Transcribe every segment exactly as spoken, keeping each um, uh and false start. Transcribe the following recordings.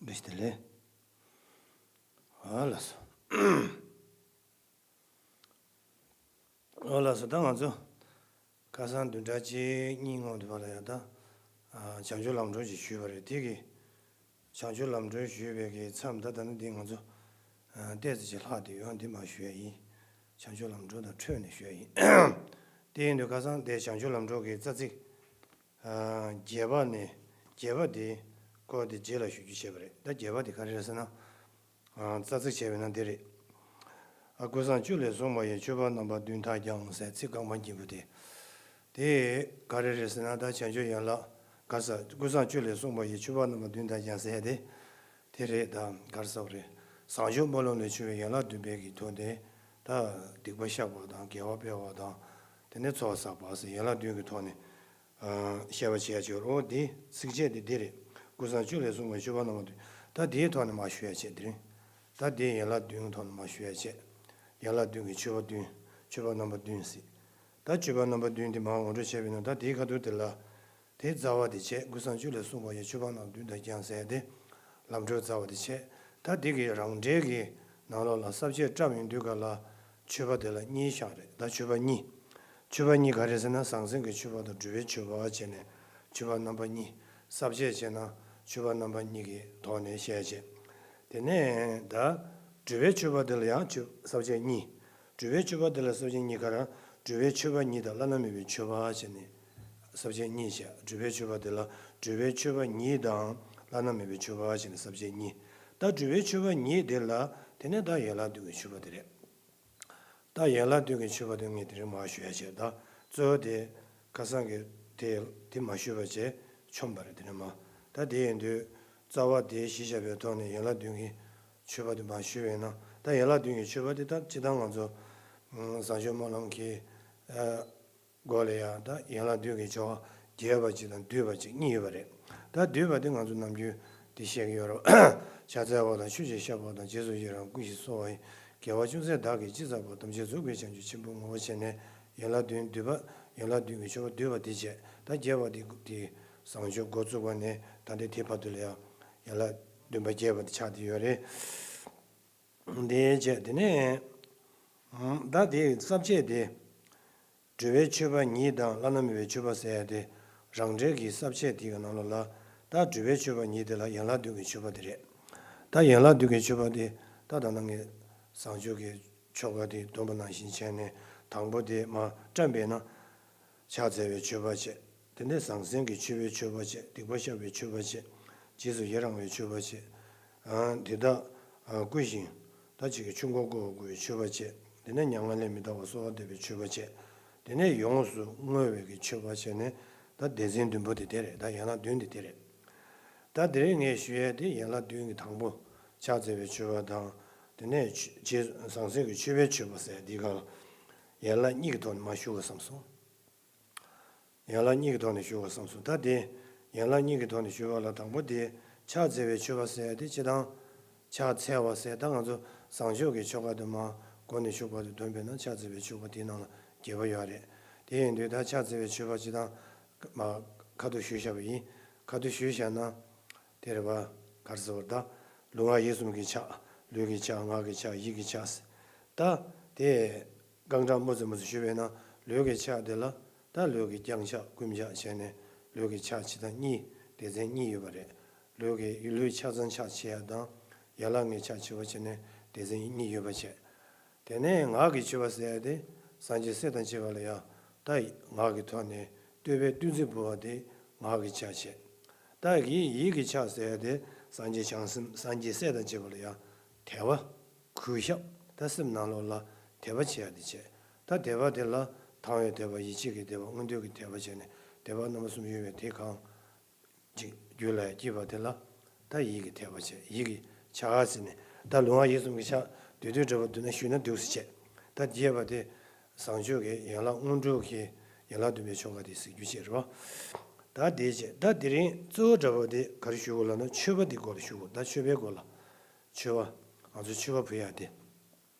བཀྲ་ཤིས་བདེ་ལེགས། ཨ་ལགས་སོ། ཨོ་ལགས་སོ། ད་ང་ཚོ་ཁ་སང་བདུན་ཕྲག་གཅིག་གཉིས་སྔོན་དུ་བ་ལ་ཡ་ད་ཨ་བྱང་ཆུབ་ལམ་སྒྲོན་ཞིག་ཞུས་པ་རེད། དེ་གི་བྱང་ཆུབ་ལམ་སྒྲོན་ཞུས་པའི་གི་མཚམས་ད་ད་ནི་འདི་ང་ཚོ་ཨ་ཏོག་ཙམ་ཅིག་ལྷག་བསྡད་ཡོད། འདི་མ་ཞུ་ཡ་ཡིན། བྱང་ཆུབ་ལམ་སྒྲོན་དང་འཕྲོས་ནས་ཞུ་ཡ་ཡིན། དེ་ཡིན་དུས་ཁ་སང་དེ་བྱང་ཆུབ་ལམ་སྒྲོན་གི་རྩ་ཚིག་ཨ་བརྒྱད་པ་ནས་བརྒྱད་པ་དེ་སྐོར་དེ་རྗེས་ལ་ཞུ་རྒྱུ་བྱས་པ་རེད། ད་བརྒྱད་པ་དེ་ག་རེ་རེད་ཟེར་ན། ཨ་རྩ་ཚིག་བྱས་པ་ན་འདི་རེད། ཨ་ཀུན་བཟང་བཅུ་ལས་གསུངས་པ་ཡི། མཆོད་པ་རྣམ་པ་བདུན་དག་ཀྱང་ཟེར་ཚིག་རྐང་པ་གཉིས་པོ་དེ། དེ་ག་རེ་རེད་ཟེར་ན། ད་བྱང་ཆུབ་ཡན་ལག་ག་ས་ཀུན་བཟང་བཅུ་ལས་གསུངས་པ་ཡི། མཆོད་པ་རྣམ་པ་བདུན་དག་ཀྱང་ཟེར་དེ། དེ་རེད། ད་ག་རེ་ཟེར་བ་རེད། བཟང་སྤྱོད་སྨོན་ལམ་ལས་བྱུང་བའི་ཡན་ལག་བདུན་པའི་གི་དོན་དེ། ད་སྡིག་པ་བཤགས་པ་དང་དགེ་བ་སྤེལ་བ་དང་། དེ་ནས་འཚོ་བ་བསགས་པ་ཟེར་ཡན་ལག་བདུན་གྱི་ཐོག་ནས། ཨ་བཤད་པ་བྱས་ཡ་ཅིག་ཡོད་རེད། འོ་དེ་ཚིགས་བཅད་དེ་འདི་རེད། ཀུན་བཟང་བཅུ་ལས་གསུངས་པའི་མཆོད་པ་རྣམ་པ་བདུན། ད་དེའི་ཐོག་ནས་མར་ཞུ་ཡ་བྱས་དེ་རིང་། ད་དེ་ཡན་ལག་བདུན་གྱི་ཐོག་ནས་མར་ཞུ་ཡ་བྱས། ཡན་ལག་བདུན་གྱི་མཆོད་པ་བདུན། མཆོད་པ་རྣམ་པ་བདུན་ཟེར། ད་མཆོད་པ་རྣམ་པ་བདུན་དེ་མར་ངོ་སྤྲོད་བྱས་པ་ཡིན་ན། ད་དེའི་ཁ་ཐུག་དེ་ལ། དེ་རྩ་བ་དེ་བྱས། ཀུན་བཟང་བཅུ་ལས་གསུངས་པ་ཡི། མཆོད་པ་རྣམ་པ་བདུན་དག་ཀྱང་ཟེར་དེ། ལམ་སྒྲོན་རྩ་བ་དེ་བྱས། ད་དེ་གི་རང་འགྲེལ་གྱི་ནང་ལོགས་ལ་ས་བཅད་བཀྲམ་ཡོང་དུས་ག་ལ། མཆོད་པ་དེ་ལ་གཉིས་བཞག་རེད། ད་མཆོད་པ་གཉིས། མཆོད་པ་གཉིས་ག་རེ་ཟེར་ན། ཟང་ཟིང་གི་མཆོད་པ་དང་སྒྲུབ་པའི་མཆོད་པ་བྱས་ནས་མཆོད་པ་རྣམ་པ་གཉིས། ས་བཅད་བྱས་ན་མཆོད་པ་རྣམ་པ་གཉིས་ཀྱི་ཐོག་ནས་བཤད་བྱས། དེ་ནས་ད་སྒྲུབ་པའི་མཆོད་པ་དེ་ལ་ཡང་མཆོད་ས་བཅད་གཉིས། སྒྲུབ་པའི་མཆོད་པ་དེ་ལ་ས་བཅད་གཉིས། ག་རེ། སྒྲུབ་པའི་མཆོད་པ་གཉིས་དང་བླ་ན་མེད་པའི་མཆོད་པ་བྱས་ནས་ས་བཅད་གཉིས་བྱས། སྒྲུབ་པའི་མཆོད་པ་དེ་ལ་སྒྲུབ་པའི་མཆོད་པ་ཉིད་དང་བླ་ན་མེད་པའི་མཆོད་པ་བྱས་ནས་ས་བཅད་གཉིས། ད་སྒྲུབ་པའི་མཆོད་པ་ཉིད་དེ་ལ་དེ་ནས་ད་ཡན་ལག་བདུན་གྱི་མཆོད་པ་དེ་རེད། ད་ཡན་ལག་བདུན་གྱི་མཆོད་པ་དེ་ངས་དེ་རིང་མར་ཞུ་ཡ་བྱས། ད་གཙོ་བོ་དེ་ཁ་སང་གི་དེ་དེ་མ་ཞུས་པ་བྱས་མཆོམ་པ་རེད། དེ་ནས་མར། ད་དེ་ཡིན་དུས་རྩ་བ་དེ་གཞི་བཞག་པའི་ཐོག་ནས་ཡན་ལག་བདུན་གྱི་མཆོད་པ་དེ་མར་ཞུས་པ་ཡིན་ན། ད་ཡན་ལག་བདུན་གྱི་མཆོད་པ་དེ་ད་སྤྱིར་བཏང་ང་ཚོ་ཨ་བཟང་སྤྱོད་སྨོན་ལམ་གྱི་ཨ་སྒོ་ལ་ཡང་ད་ཡན་ལག་བདུན་གྱི་མཆོད་པ་རྒྱས་པ་གཅིག་དང་བསྡུས་པ་གཅིག་གཉིས་ཡོད་པ་རེད། ད་བསྡུས་པ་དེ་ང་ཚོ་ནམ་རྒྱུན་དེ་བཤད་ཀྱི་ཡོད་རེད། ཕྱག་འཚལ་བ་དང་མཆོད་ཅིང་བཤགས་པ་དང་། རྗེས་སུ་ཡི་རང་བསྐུལ་ཞིང་གསོལ་བ་ཡི། དགེ་བ་ཅུང་ཟད་བདག་གིས་ཅི་བསགས་པ། ཐམས་ཅད་རྫོགས་པའི་བྱང་ཆུབ་ཆེན་པོར་བསྔོ་བ་བྱས་ནས། ཡན་ལག་བདུན་བསྡུས་པ། ཡན་ལག་བདུན་གྱི་མཆོད་པ་བསྡུས་པ་དེ་བྱས། ད་རྒྱས་པ་དེ་དེ་བཟང་སྤྱོད་འགོ་བཙུགས་པ་ནས་ད་ལྟའི་དེ་བར་དུ་ལ་ཡང་ཡན་ལག་བདུན་པ་རྒྱས་པ་དེ་ཆགས་བསྡད་ཡོད་རེད། དེ་བྱས་དེ་ནས་ད་དེ་ས་བཅད་དེ། སྒྲུབ་པའི་མཆོད་པ་ཉིད་དང་བླ་ན་མེད་པའི་མཆོད་པ་ཟེར་ཡ་དེ་རང་འགྲེལ་གྱི་ས་བཅད་དེ་གི་ནང་ལོགས་ལ། ད་སྒྲུབ་པའི་མཆོད་པ་ཉིད་དེ་ལ་ཡན་ལག་བདུན་གྱི་མཆོད་པ་དེ་རེད། ད་ཡན་ལག་བདུན་གྱི་མཆོད་པ་དེ་ད་ད་ནང་གི་བཟང་སྤྱོད་ཀྱི་ཆོ་ག་དེ་སྡོམ་པ་ནང་བཞིན་བྱས་ནས། དང་པོ་དེ་མར་བཀྲམ་པས་ན། ཕྱག་འཚལ་བའི་མཆོད་པ་བྱས། དེ་ནས་ཟང་ཟིང་གི་མཆོད་པའི་མཆོད་པ་བྱས། སྡིག་པ་བཤགས་པའི་མཆོད་པ་བྱས། རྗེས་སུ་ཡི་རང་བའི་མཆོད་པ་བྱས། ཨ་འདི་དག་ཨ་བསྐུལ་ཞིང་། ད་ཅིག་གི་ཆོས་འཁོར་བསྐོར་བར་བསྐུལ་བའི་མཆོད་པ་བྱས། དེ་ནས་མྱ་ངན་ལས་མི་འདའ་བར་གསོལ་བ་འདེབས་པའི་མཆོད་པ་བྱས། དེ་ནས་ཡོངས་སུ་བསྔོ་བའི་གི་མཆོད་པ་བྱས་ནས། ད་སྡེ་ཚན་བདུན་པོ་དེ་དེ་རེད། ད་ཡན་ལག་བདུན་དེ་དེ་རེད། ད་དེ་རིང་ངས་ཞུ་ཡས་དེ་ཡན་ལག་བདུན་གྱི་དང་པོ་ཕྱག་འཚལ་བའི་མཆོད་པ་དང་། དེ་ནས་རྗེས་ཟང་ཟིང་གི་མཆོད་པའི་མཆོད་པ་ཟེར་འདི་ག་ལ་ཡན་ལག་གཉིས་ཀྱི་ཐོག་ནས་མར་ཞུ་དགོས་བསམ་སོང་། ཡན་ལག་གཉིས་ཀྱི་ཐོག་ནས་ཞུ་བ་བསམ་སོང་། ད་དེ་ཡན་ལག་གཉིས་ཀྱི་ཐོག་ནས་ཞུ་བ་ལ་དང་པོ་དེ་ཕྱག་འཚལ་བའི་མཆོད་པ་ཟེར་ཏེ་སྤྱིར་བཏང་ཕྱག་འཚལ་བ་ཟེར། ད་ང་ཚོ་བཟང་སྤྱོད་ཀྱི་ཆོ་ག་དུ་མ་གོ་ནས་ཞུགས་པ་དུ་འདོན་པས་ན་ཕྱག་འཚལ་བའི་མཆོད་པ་དེའི་ནང་ལ་རྒྱས་པ་ཡོད་རེད། དེ་ཡིན་དུས་ད་ཕྱག་འཚལ་བའི་མཆོད་པ་སྤྱིར་བཏང་མ་ཁ་ཐུག་ཞུས་བཞག་པ་ཡིན། ཁ་ཐུག་ཞུས་བཞག་ན་དེ་རེད་པ། ག་རེ་ཟེར་བ། ད་ལུས་ངག་ཡིད་གསུམ་གྱི་ཕྱག་ལུས་ཀྱི་ཕྱག་ངག་གི་ཕྱག་ཡིད་ཀྱི་ཕྱག་ཟེར། ད་དེ། རྐང་གྲངས་མུ་མཐུད་མུ་མཐུད་ཞུས་པས་ན། ལུས་ཀྱི་ཕྱག་དེ་ལ་ད་ལུས་ཀྱི་རྐྱང་ཕྱག་རྐུན་ཕྱག་བྱས་ནས་ལུས་ཀྱི་ཕྱག་ཕྱི་དང་གཉིས། སྡེ་ཚན་གཉིས་ཡོད་པ་རེད། ལུས་ཀྱི་ལུས་ཕྱག་མཚམས་ཕྱག་ཕྱི་ཡ་དང་། ཡན་ལག་ལྔའི་ཕྱག་ཕྱི་བ་བྱས་ནས་སྡེ་ཚན་གཉིས་ཡོད་པ་བྱས། དེ་ནས་ངག་གི་མཆོད་པ་ཟེར་ཡ་དེ་སངས་རྒྱས་སྲས་དང་བཅས་པ་ལ་ཡང་ད་ངག་གི་ཐོག་ནས་བསྟོད་པའི་བསྟོད་འཛིན་འབུལ་བ་དེ་ངག་གི་ཕྱག་བྱས། ད་ཡིད་ཡིད་ཀྱི་ཕྱག་ཟེར་ཡ་དེ་སངས་རྒྱས་བྱང་སེམས་སངས་རྒྱས་སྲས་དང་བཅས་པ་ལ་ཡང་དད་པ། གུས་ཞབས། ད་སེམས་ནང་ལོགས་ལ་དད་པ་བྱེད་ཡ་དེ་བྱས། ད་དད་པ་དེ་ལ་དང་བའི་དད་པ། ཡིད་ཆེས་ཀྱི་དད་པ། མངོན་འདོད་ཀྱི་དད་པ་བྱས་ནས་དད་པ་རྣམ་པ་གསུམ་ཡོད་པའི་དེ་གང་ཅིག་རྒྱུད་ལ་སྐྱེས་པ་དེ་ལ་ད་ཡིད་ཀྱི་དད་པ་བྱས། ཡིད་ཀྱི་ཕྱག་ཟེར་ནས་ད་ལུས་ངག་ཡིད་གསུམ་གྱི་ཕྱག་བསྡུས་བསྡུས་འདྲ་པོ་བསྡུས་ན་ཞུས་ན་འདུག་སེ་བྱས། ད་རྒྱས་པ་དེ་བཟང་སྤྱོད་ཀྱི་ཡན་ལག་སྔོན་འགྲོ་གི་ཡན་ལག་བདུན་པའི་ཆོ་ག་དེ་གཟིགས་རྒྱུ་བྱས་རེད་པ། ད་དེ་བྱས། ད་དེ་རིང་གཙོ་བོ་འདྲ་པོ་དེ་ག་རེ་ཞུ་དགོས་ལབ་ན་མཆོད་པ་དེ་སྐོར་ལ་ཞུ་དགོས། ད་མཆོད་པའི་སྐོར་ལ། མཆོད་པ། ང་ཚོ་མཆོད་པ་ཕུལ་ཡ་དེ།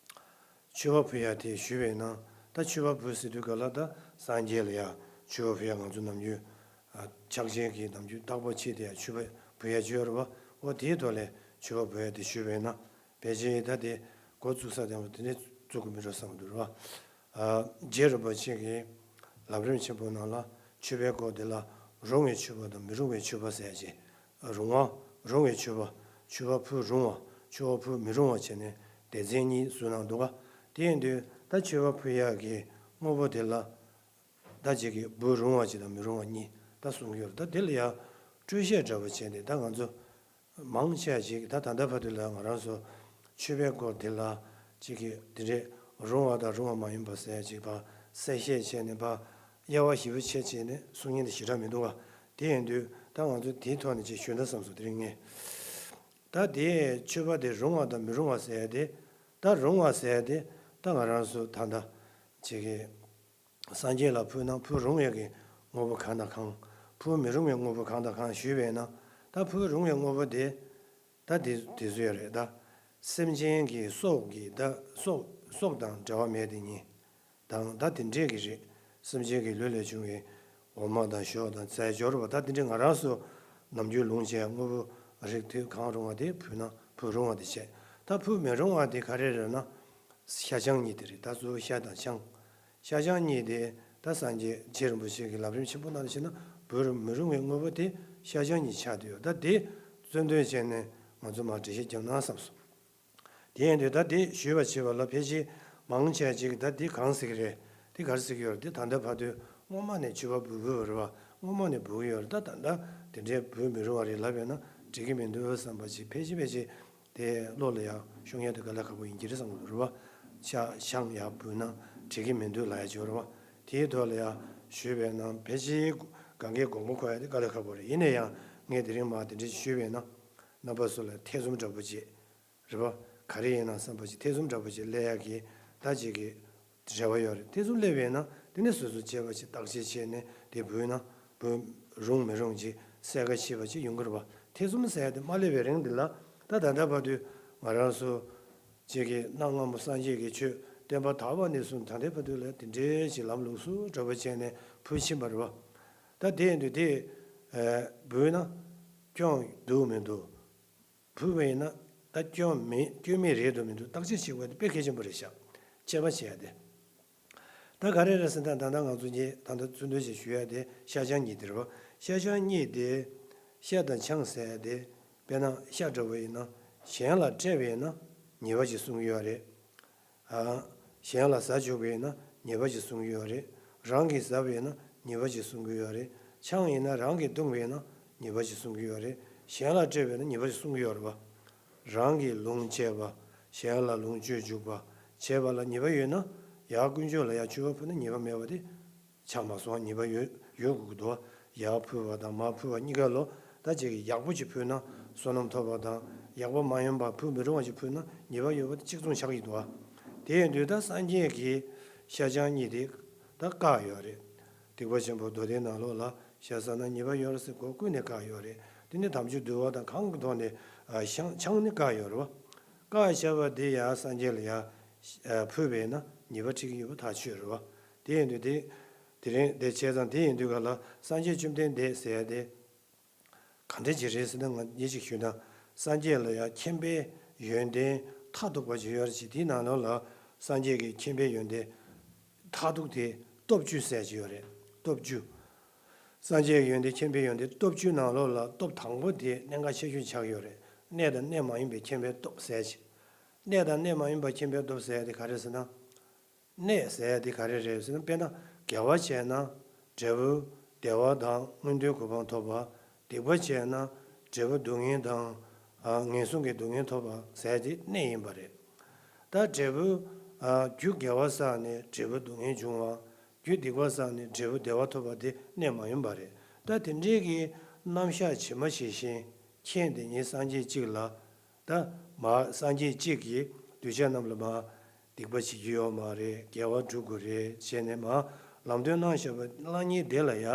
མཆོད་པ་ཕུལ་ཡ་དེ་ཞུས་པས་ན། ད་མཆོད་པ་ཕུལ་ཟེར་དུས་ག་ལ་ད་སངས་རྒྱས་ལ་ཡ་མཆོད་པ་ཕུལ་ཡ་ང་ཚོ་ནམ་རྒྱུན་ཨ་ཕྱག་ཆེན་གྱི་ནམ་རྒྱུན་བརྟག་པ་ཕྱེ་དེ་ཡ་མཆོད་པ་ཕུལ་ཡ་ཅིག་ཡོད་རེད་པ། འོ་དེའི་ཐོག་ལས་མཆོད་པ་འབུལ་ཡ་དེ་ཞུས་པས་ན་ཕལ་ཆེར་ད་དེ་འགོ་བཙུགས་ས་དེ་འོ་དེ་འདྲས་བཙུགས་དགོས་མི་འགྲོ་བསམ་གྱི་འདུག་རེད་བ། རྗེ་རིན་པོ་ཆེ་གི་ལམ་རིམ་ཆེན་པོའི་ནང་ལ་མཆོད་པའི་སྐོར་དེ་ལ་རུང་བའི་མཆོད་པ་དང་མི་རུང་བའི་མཆོད་པ་ཟེར་ཡ་ཅིག་རུང་བ། རུང་བའི་མཆོད་པ། མཆོད་པ་ཕུལ་རུང་བ། མཆོད་པ་ཕུལ་མི་རུང་བ་བྱས་ནས་སྡེ་ཚན་གཉིས་བཟོས་གནང་འདུག་ག་དེ་ཡིན་དུས་ད་མཆོད་པ་ཕུལ་ཡག་གི་དངོས་པོ་དེ་ལ་ད་ཅིག་གིས་འབུལ་རུང་བ་ཅིག་དང་མི་རུང་བ་གཉིས་ད་གསུང་གི་ཡོད་རེད། ད་དེ་ལ་ཡང་སྤྲོས་བཤད་འདྲ་པོ་བྱས་ཏེ་ད་ང་ཚོ་མང་ཆེ་བ་ཅིག་ད་ད་ལྟ་བར་དུ་ལ་ང་རང་ཚོ་མཆོད་པའི་སྐོར་དེ་ལ་ཅིག་གིས་དེ་འདྲས་རུང་བ་དང་རུང་བ་མ་ཡིན་པ་ཟེར་ཅིག་ཕར་གསལ་བཤད་བྱས་ནས་ཕར་དབྱེ་བ་ཞིབ་པོ་བྱས་བྱས་ནས་གསུང་མཁན་དེ་ཞེ་དྲག་མི་འདུག་ག་དེ་ཡིན་དུས་ད་ང་ཚོ་དེའི་ཐོག་ནས་ཅིག་ཞུས་ན་བསམ་སོང་། དེ་རིང་ངས་ད་དེའི་མཆོད་པ་དེ་རུང་བ་དང་མི་རུང་བ་ཟེར་ཡ་དེ་ད་རུང་བ་ཟེར་ཡ་དེ་ད་ང་རང་ཚོ་ད་ལྟ་ཅིག་གིས་སངས་རྒྱས་ལ་ཕུལ་ན་ཕུལ་རུང་བའི་གི་དངོས་པོ་གང་དང་གང་། ཕུལ་མི་རུང་བའི་དངོས་པོ་གང་དང་གང་ཞུས་པས་ན་ད་ཕུལ་རུང་བའི་དངོས་པོ་དེ་ད་དེ་དེ་ཚོ་ཡོད་རེད། ད་སེམས་ཅན་གྱི་སྲོག་གི་ད་སྲོག་སྲོག་དང་འབྲལ་བ་མེད་དེ་ཉིད་དང་ད་དེ་འདྲས་ཀྱི་རེད། སེམས་ཅན་གྱི་ལུས་ལས་བྱུང་བའི་འོ་མ་དང་ཞོ་དང་རྫས་སྦྱོར་བ་ད་དེ་འདྲས་ང་རང་ཚོ་ནམ་རྒྱུན་ལུང་བྱས་དངོས་པོ་རིགས་དེ་གང་རུང་བ་དེ་ཕུལ་ན་ཕུལ་རུང་བ་དེ་བྱས། ད་ཕུལ་མི་རུང་བ་དེ་ག་རེ་རེད་ན་ཤ་ཆང་གཉིས་དེ་རེད། ད་གཙོ་བོ་ཤ་དང་ཆང་། ཤ་ཆང་གཉིས་དེ་ད་སངས་རྒྱས་རྗེ་རིན་པོ་ཆེ་གི་ལམ་རིམ་ཆེན་པོ་ནང་ལ་བྱས་ན་འབུལ་མི་རུང་བའི་དངོས་པོ་དེ་ཤ་ཆང་གཉིས་ཆགས་བསྡད་ཡོད། ད་དེ་གཙོ་འདོན་བྱས་ནས་ང་ཚོ་མར་འགྲེལ་བཤད་བརྒྱབ་ན་བསམ་སོང་། དེ་ཡིན་དུས་ད་དེ་ཞུས་པ་བྱས་པ་ལ་ཕལ་ཆེར་མང་ཆེ་ཅིག་ད་དེ་གང་ཟེར་གི་རེད། དེ་ག་རེ་ཟེར་གི་ཡོད་རེད། དེ་ད་ལྟ་བར་དུ་སྔོན་མ་ནས་མཆོད་པ་འབུལ་འབུལ་བ་རེད་བ། སྔོན་མ་ནས་འབུལ་གི་ཡོད་རེད། ད་ད་ལྟ་དེ་འདྲའི་འབུལ་མི་རུང་བ་རེད་ལབ་ཡོད་ན་འགྲིག་གི་མི་འདུག་བསམ་པ་ཅིག་ཕལ་ཆེར་ཕལ་ཆེར་དེ་བློ་ལ་ཡང་ཤོང་ཡ་དེ་དཀའ་ལས་ཁག་པོ་ཡིན་གྱི་རེད་བསམ་གི་འདུག་རེད་བ། ཤ་ཆང་ཡར་འབུལ་ན་འགྲིག་གི་མི་འདུག་ལབ་ཡ་ཅིག་ཡོད་རེད་བ། དེའི་ཐོག་ལ་ཡང་ཞུས་པས་ན་ཕལ་ཆེར་གང་གའི་དགོངས་པ་འཁོར་ཡ་དེ་དཀའ་ལས་ཁག་པོ་རེད། ཡིན་ན་ཡང་ངས་དེ་རིང་མར་དེ་འདྲ་ཞུས་པས་ན་རྣམ་པ་ཚོ་ལ་ཐེ་ཚོམ་འདྲ་པོ་ཅིག་རེད་བ། ག་རེ་ཡིན་ན་བསམ་པ་ཅིག་ཐེ་ཚོམ་འདྲ་པོ་ཅིག་སླེབས་ཡག་གི་ད་ཅིག་གི་རེ་བ་ཡོད་རེད། ཐེ་ཚོམ་སླེབས་པས་ན་དེ་ནས་སོ་སོ་དཔྱད་པ་ཅིག་བརྟག་དཔྱད་བྱས་ནས་དེ་འབུལ་ན་འབུལ་རུང་མི་རུང་ཅིག་གསལ་ཁ་ཕྱེ་བ་ཅིག་ཡོང་གི་རེད་བ། ཐེ་ཚོམ་ཟེར་ཡ་དེ་མ་སླེབས་པའི་རིང་འདི་ལ་ད་ད་ལྟ་བར་དུ་ང་རང་ཚོ་ཅིག་གི་གནའ་སྔ་མོ་སངས་རྒྱས་ཀྱི་ཆོས་བསྟན་པ་དར་བ་ནས་བཟུང་ད་ལྟའི་བར་དུ་ལ་དེ་འདྲའི་ཅིག་ལམ་ལུགས་སུ་གྲྭ་པ་བྱས་ནས་ཕུལ་ཕྱིན་པ་རེད་བ། ད་དེ་ཡིན་དུས་དེ་འབུལ་ན་སྐྱོན་འདུག་མི་འདུག་ཕུལ་བ་ཡིན་ན་ད་སྐྱོན་མེད་སྐྱོན་མེད་རེད་འདུག་མི་འདུག་བརྟག་དཔྱད་བྱེད་དགོས་དེ་དཔེ་གལ་ཆེན་པོ་རེད་ཤག་དཔྱད་པ་བྱེད་ཡ་དེ། ད་ག་རེ་རེད་ཟེར་ན་ད་ལྟ་ང་ཚོ་གིས་ད་ལྟ་བཙུན་དོན་ཞིག་ཞུ་ཡ་དེ་ཤ་ཆང་གཉིས་དེ་རེད་བ། ཤ་ཆང་གཉིས་དེ་ཤ་དང་ཆང་ཟེར་ཡ་དེ་དཔེར་ན་ཤ་འདྲ་བོ་ཡིན་ན་གཞན་ལ་སྤྲད་པ་ཡིན་ན་ཉེས་པ་ཞིག་གསུང་གི་ཡོད་རེད། ཨ། གཞན་ལ་ཟ་བཅུག་པ་ཡིན་ན་ཉེས་པ་ཞིག་གསུང་གི་ཡོད་རེད། རང་གིས་ཟ་བ་ཡིན་ན་ཉེས་པ་ཞིག་གསུང་གི་ཡོད་རེད། ཆང་ཡིན་ན་རང་གིས་བཏུང་བ་ཡིན་ན་ཉེས་པ་ཞིག་གསུང་གི་ཡོད་རེད། གཞན་ལ་སྤྲད་པ་ཡིན་ན་ཉེས་པ་ཞིག་གསུང་གི་ཡོད་རེད་བ། རང་གིས་ལོངས་སྤྱད་པ། གཞན་ལ་ལོངས་སྤྱོད་འཇུག་པ། བྱས་པ་ལ་ཉེས་པ་ཡོད་ན། ཡར་དཀོན་མཆོག་ལ་ཡར་མཆོད་པ་ཕུལ་ན་ཉེས་པ་མེད་པ་དེ་ཆགས་མ་སོང་། ཉེས་པ་ཡོད་ཡོད་དགོས་ཀྱི་འདུག་བ། ཡར་ཕུལ་བ་དང་མར་ཕུལ་བ་གཉིས་ཀ་ལོ་ད་ཅིག་གིས་ཡག་པོ་ཅིག་ཕུལ་ན་བསོད་ནམས་ཐོབ་པ་དང་། ཡག་པོ་མ་ཡིན་པ་ཕུལ་མི་རུང་བ་ཅིག་ཕུལ་ན་ཉེས་པ་ཡོད་པ་དེ་གཅིག་མཚུངས་ཆགས་ཀྱི་འདུག་བ། དེ་ཡིན་དུས་ད་སངས་རྒྱས་ཀྱི་ཤ་ཆང་གཉིས་དེ་ད་བཀག་ཡོད་རེད། སྡིག་པ་ཆེན་པོ་མདོ་སྡེའི་ནང་ལོགས་ལ་ཤ་ཟ་ན་ཉེས་པ་ཡོད་རེད་ཟེར་གོ་ཀུན་ནས་བཀག་ཡོད་རེད། དེ་ནི་དམ་ཆོས་འདུལ་བ་དང་གང་གི་ཐོག་ནས་ཨ་ཤང་ཆང་ནི་བཀག་ཡོད་རེད་བ། བཀག་བཞག་པ་དེ་ཡང་སངས་རྒྱས་ལ་ཡང་ཨ་ཕུལ་བས་ན་ཉེས་པ་འཁྲི་གི་ཡོད་པ་ཐག་ཆོད་རེད་བ། དེ་ཡིན་དུས་དེ་དེ་རིང་དེ་བྱས་ཙང་དེ་ཡིན་དུས་ག་ལ་སངས་རྒྱས་བཅོམ་ལྡན་འདས་ཟེར་ཡ་དེ་ག་འདྲ་ཅིག་རེད་ཟེར་ན། ང་ཡིད་ཆེས་ཞུས་ན་སངས་རྒྱས་ལ་ཡང་མཁྱེན་པའི་ཡོན་ཏན་མཐར་ཐུག་པ་ཅིག་ཡོད་རེད་ཅིག་དེའི་ནང་ལོགས་ལ་སངས་རྒྱས་ཀྱི་མཁྱེན་པའི་ཡོན་ཏན་མཐར་ཐུག་དེ་སྟོབས་བཅུ་ཟེར་ཅིག་ཡོད་རེད། སྟོབས་བཅུ། སངས་རྒྱས་ཀྱི་ཡོན་ཏན་མཁྱེན་པའི་ཡོན་ཏན་སྟོབས་བཅུའི་ནང་ལོགས་ལ་སྟོབས་དང་པོ་དེ་གནད་འགག་ཆེ་ཤོས་ཆགས་ཡོད་རེད། གནས་དང་གནས་མ་ཡིན་པའི་མཁྱེན་པའི་སྟོབས་ཟེར་ཅིག་གནས་དང་གནས་མ་ཡིན་པ་མཁྱེན་པའི་སྟོབས་ཟེར་ཡ་དེ་ག་རེ་ཟེར་ན། གནས་ཟེར་ཡ་དེ་ག་རེ་རེད་ཟེར་ན། དཔེར་ན་དགེ་བ་བྱས་ན་འབྲས་བུ་བདེ་བ་དང་མངོན་མཐོའི་གོ་འཕང་ཐོབ་པ། སྡིག་པ་བྱས་ན་འབྲས་བུ་སྡུག་བསྔལ་དང་ཨ་ངན་སོང་གི་སྡུག་བསྔལ་ཐོབ་པ་ཟེར་ཡ་དེ་གནས་ཡིན་པ་རེད། ད་འབྲས་བུ་ཨ་རྒྱུ་དགེ་བ་བསགས་ནས་འབྲས་བུ་སྡུག་བསྔལ་འབྱུང་བ། རྒྱུ་སྡིག་པ་བསགས་ནས་འབྲས་བུ་བདེ་བ་ཐོབ་པ་དེ་གནས་མ་ཡིན་པ་རེད། ད་དེ་འདྲའི་གི་རྣམ་གཞག་ཇི་མ་ཇི་བཞིན་མཁྱེན་དེ་ཉིད་སངས་རྒྱས་གཅིག་ལ། ད་མ་སངས་རྒྱས་གཅིག་གིས་གདུལ་བྱ་རྣམས་ལ་མ་སྡིག་པ་བྱེད་རྒྱུ་ཡོད་མ་རེད། དགེ་བ་སྒྲུབ་དགོས་རེད་བྱས་ནས་མ་ལམ་སྟོན་གནང་བཞག་པ་གླང་ཉིན་དེ་ལ་ཡ།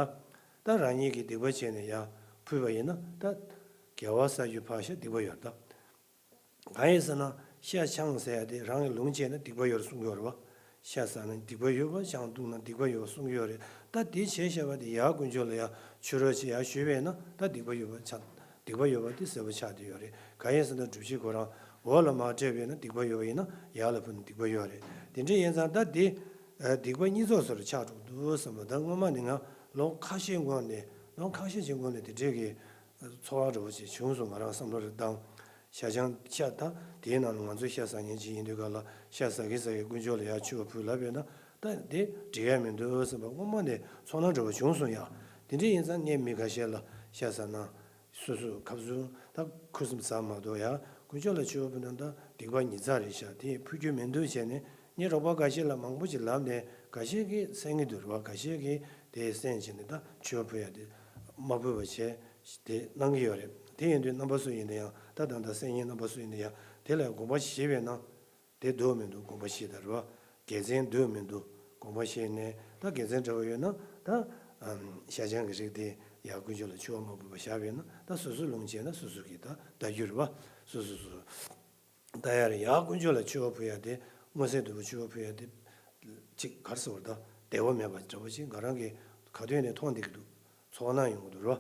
ད་རང་ཉིད་ཀྱིས་སྡིག་པ་བྱས་ནས་ཡ་ཕུལ་བ་ཡིན་ན་ད་དགེ་བ་བསགས་རྒྱུ་ཕར་བཞག་སྡིག་པ་ཡོད་ད། གང་ཡིན་ཟེར་ན་ཤ་ཆང་ཟེར་ཡ་དེ་རང་གི་ལུང་བྱས་ན་སྡིག་པ་ཡོད་གསུང་གི་ཡོད་རེད་བ། ཤ་ཟ་ན་སྡིག་པ་ཡོད་པ་ཆང་བཏུང་ན་སྡིག་པ་ཡོད་པ་གསུང་གི་ཡོད་རེད། ད་དེ་བྱས་བཞག་པ་དེ་ཡ་དཀོན་མཆོག་ལ་ཡ་མཆོད་རོགས་བྱེད་ཡ་ཞུས་པས་ན་ད་སྡིག་པ་ཡོད་པ་ཆགས། སྡིག་པ་ཡོད་པ་དེ་གསལ་པོ་ཆགས་བསྡད་ཡོད་རེད། གང་ཡིན་ཟེར་ན་སྒྲུབ་བྱེད་ཁོ་རང་འོག་ལ་མར་བཀྲལ་བས་ན་སྡིག་པ་ཡོད་པ་ཡིན་ན་ཡར་ལ་ཕུལ་ན་སྡིག་པ་ཡོད་རེད། དེ་འདྲ་ཡིན་ཙང་ད་དེ་སྡིག་པ་གཉིས་ཚོགས་སུ་ཆགས་འགྲོ་འདུག་བསམ་པ་ད་སྔོན་མ་ནས་ང་ལོ་ཁ་ཤས་གོང་ནས་ལོ་ཁ་ཤས་ཀྱི་གོང་ནས་དེ་འདྲའི་གི་ཚོར་བ་འདྲ་བོ་ཞིག་བྱུང་སོང་། ང་རང་བསམ་བློ་རེ་བཏང་། ཤ་ཆང་ཤ་ད་དེའི་ནང་ལ་ང་ཚོ་ཤ་ཟ་མཁན་ཅིག་ཡིན་དུས་ག་ལ་ཤ་ཟ་གི་ཟ་གི་དཀོན་མཆོག་ལ་ཡར་མཆོད་པ་ཕུལ་ལབ་པས་ན་ད་དེ་འགྲིག་ཡ་མི་འདུག་བསམ་པ་སྔོན་མ་ནས་ཚོར་སྣང་འདྲ་བོ་བྱུང་སོང་ཡ། དེ་འདྲ་ཡིན་ཙང་ངས་མི་ཁ་ཤས་ལ་ཤ་ཟ་ན་སོ་སོ་ཁབ་ཟུར་ད་ཁུ་སིམ་ཟ་མ་གཏོགས་ཡ་དཀོན་མཆོག་ལ་མཆོད་པ་ཕུལ་ན་ད་སྡིག་པ་ཉིས་བརྩེགས་རེད་ཤག་དེ་ཕུལ་རྒྱུ་མི་འདུག་བྱས་ནས་ངས་རོགས་པ་འགའ་ཤས་ལ་མང་པོ་ཅིག་ལབ་ནས་འགའ་ཤས་ཀྱིས་གསན་གྱི་འདུག་རེད་བ། འགའ་ཤས་ཀྱིས་དེ་གསན་བྱས་ནས་ད་མཆོད་པ་ཕུལ་ཡ་དེ་མ་ཕུལ་བ་བྱས། དེ་གནང་གི་ཡོད་རེད། དེ་ཡིན་དུས་རྣམ་པ་སུ་ཡིན་ན་ཡང་ད་ད་ལྟ་གསན་མཁན་རྣམ་པ་སུ་ཡིན་ན་ཡང་དེ་ལ་དགོངས་པ་བཞེས་པས་ན་དེ་འདུག་མི་འདུག་དགོངས་པ་བཞེས་ད་རེད་བ། དགེ་མཚན་འདུག་མི་འདུག་དགོངས་པ་བཞེས་ནས་ད་དགེ་མཚན་འདྲ་བོ་ཡོད་ན་ད་ཨམ་ཤ་ཆང་གི་རིགས་དེ་ཡར་དཀོན་མཆོག་ལ་མཆོད་པ་མ་ཕུལ་བར་བཞག་པས་ན་ད་སོ་སོ་ལུང་བྱས་ན་སོ་སོ་གིས་ད་ད་རྒྱུ་རེད་བ། སོ་སོ་སོ་ད་ཡར་ཡར་དཀོན་མཆོག་ལ་མཆོད་པ་ཕུལ་ཡ་དེ་མངོན་གསལ་དོད་པོ་མཆོད་པ་ཕུལ་ཡ་དེ་ཅིག་ག་རེ་ཟེར་བ་ད་བདེ་བ་མེད་པ་འདྲ་བོ་ཅིག་ང་རང་གིས་ག་དུས་ནས་མཐོང་བསྡད་ཀྱི་འདུག་ཚོར་སྣང་ཡོང་གི་འདུག་རོ།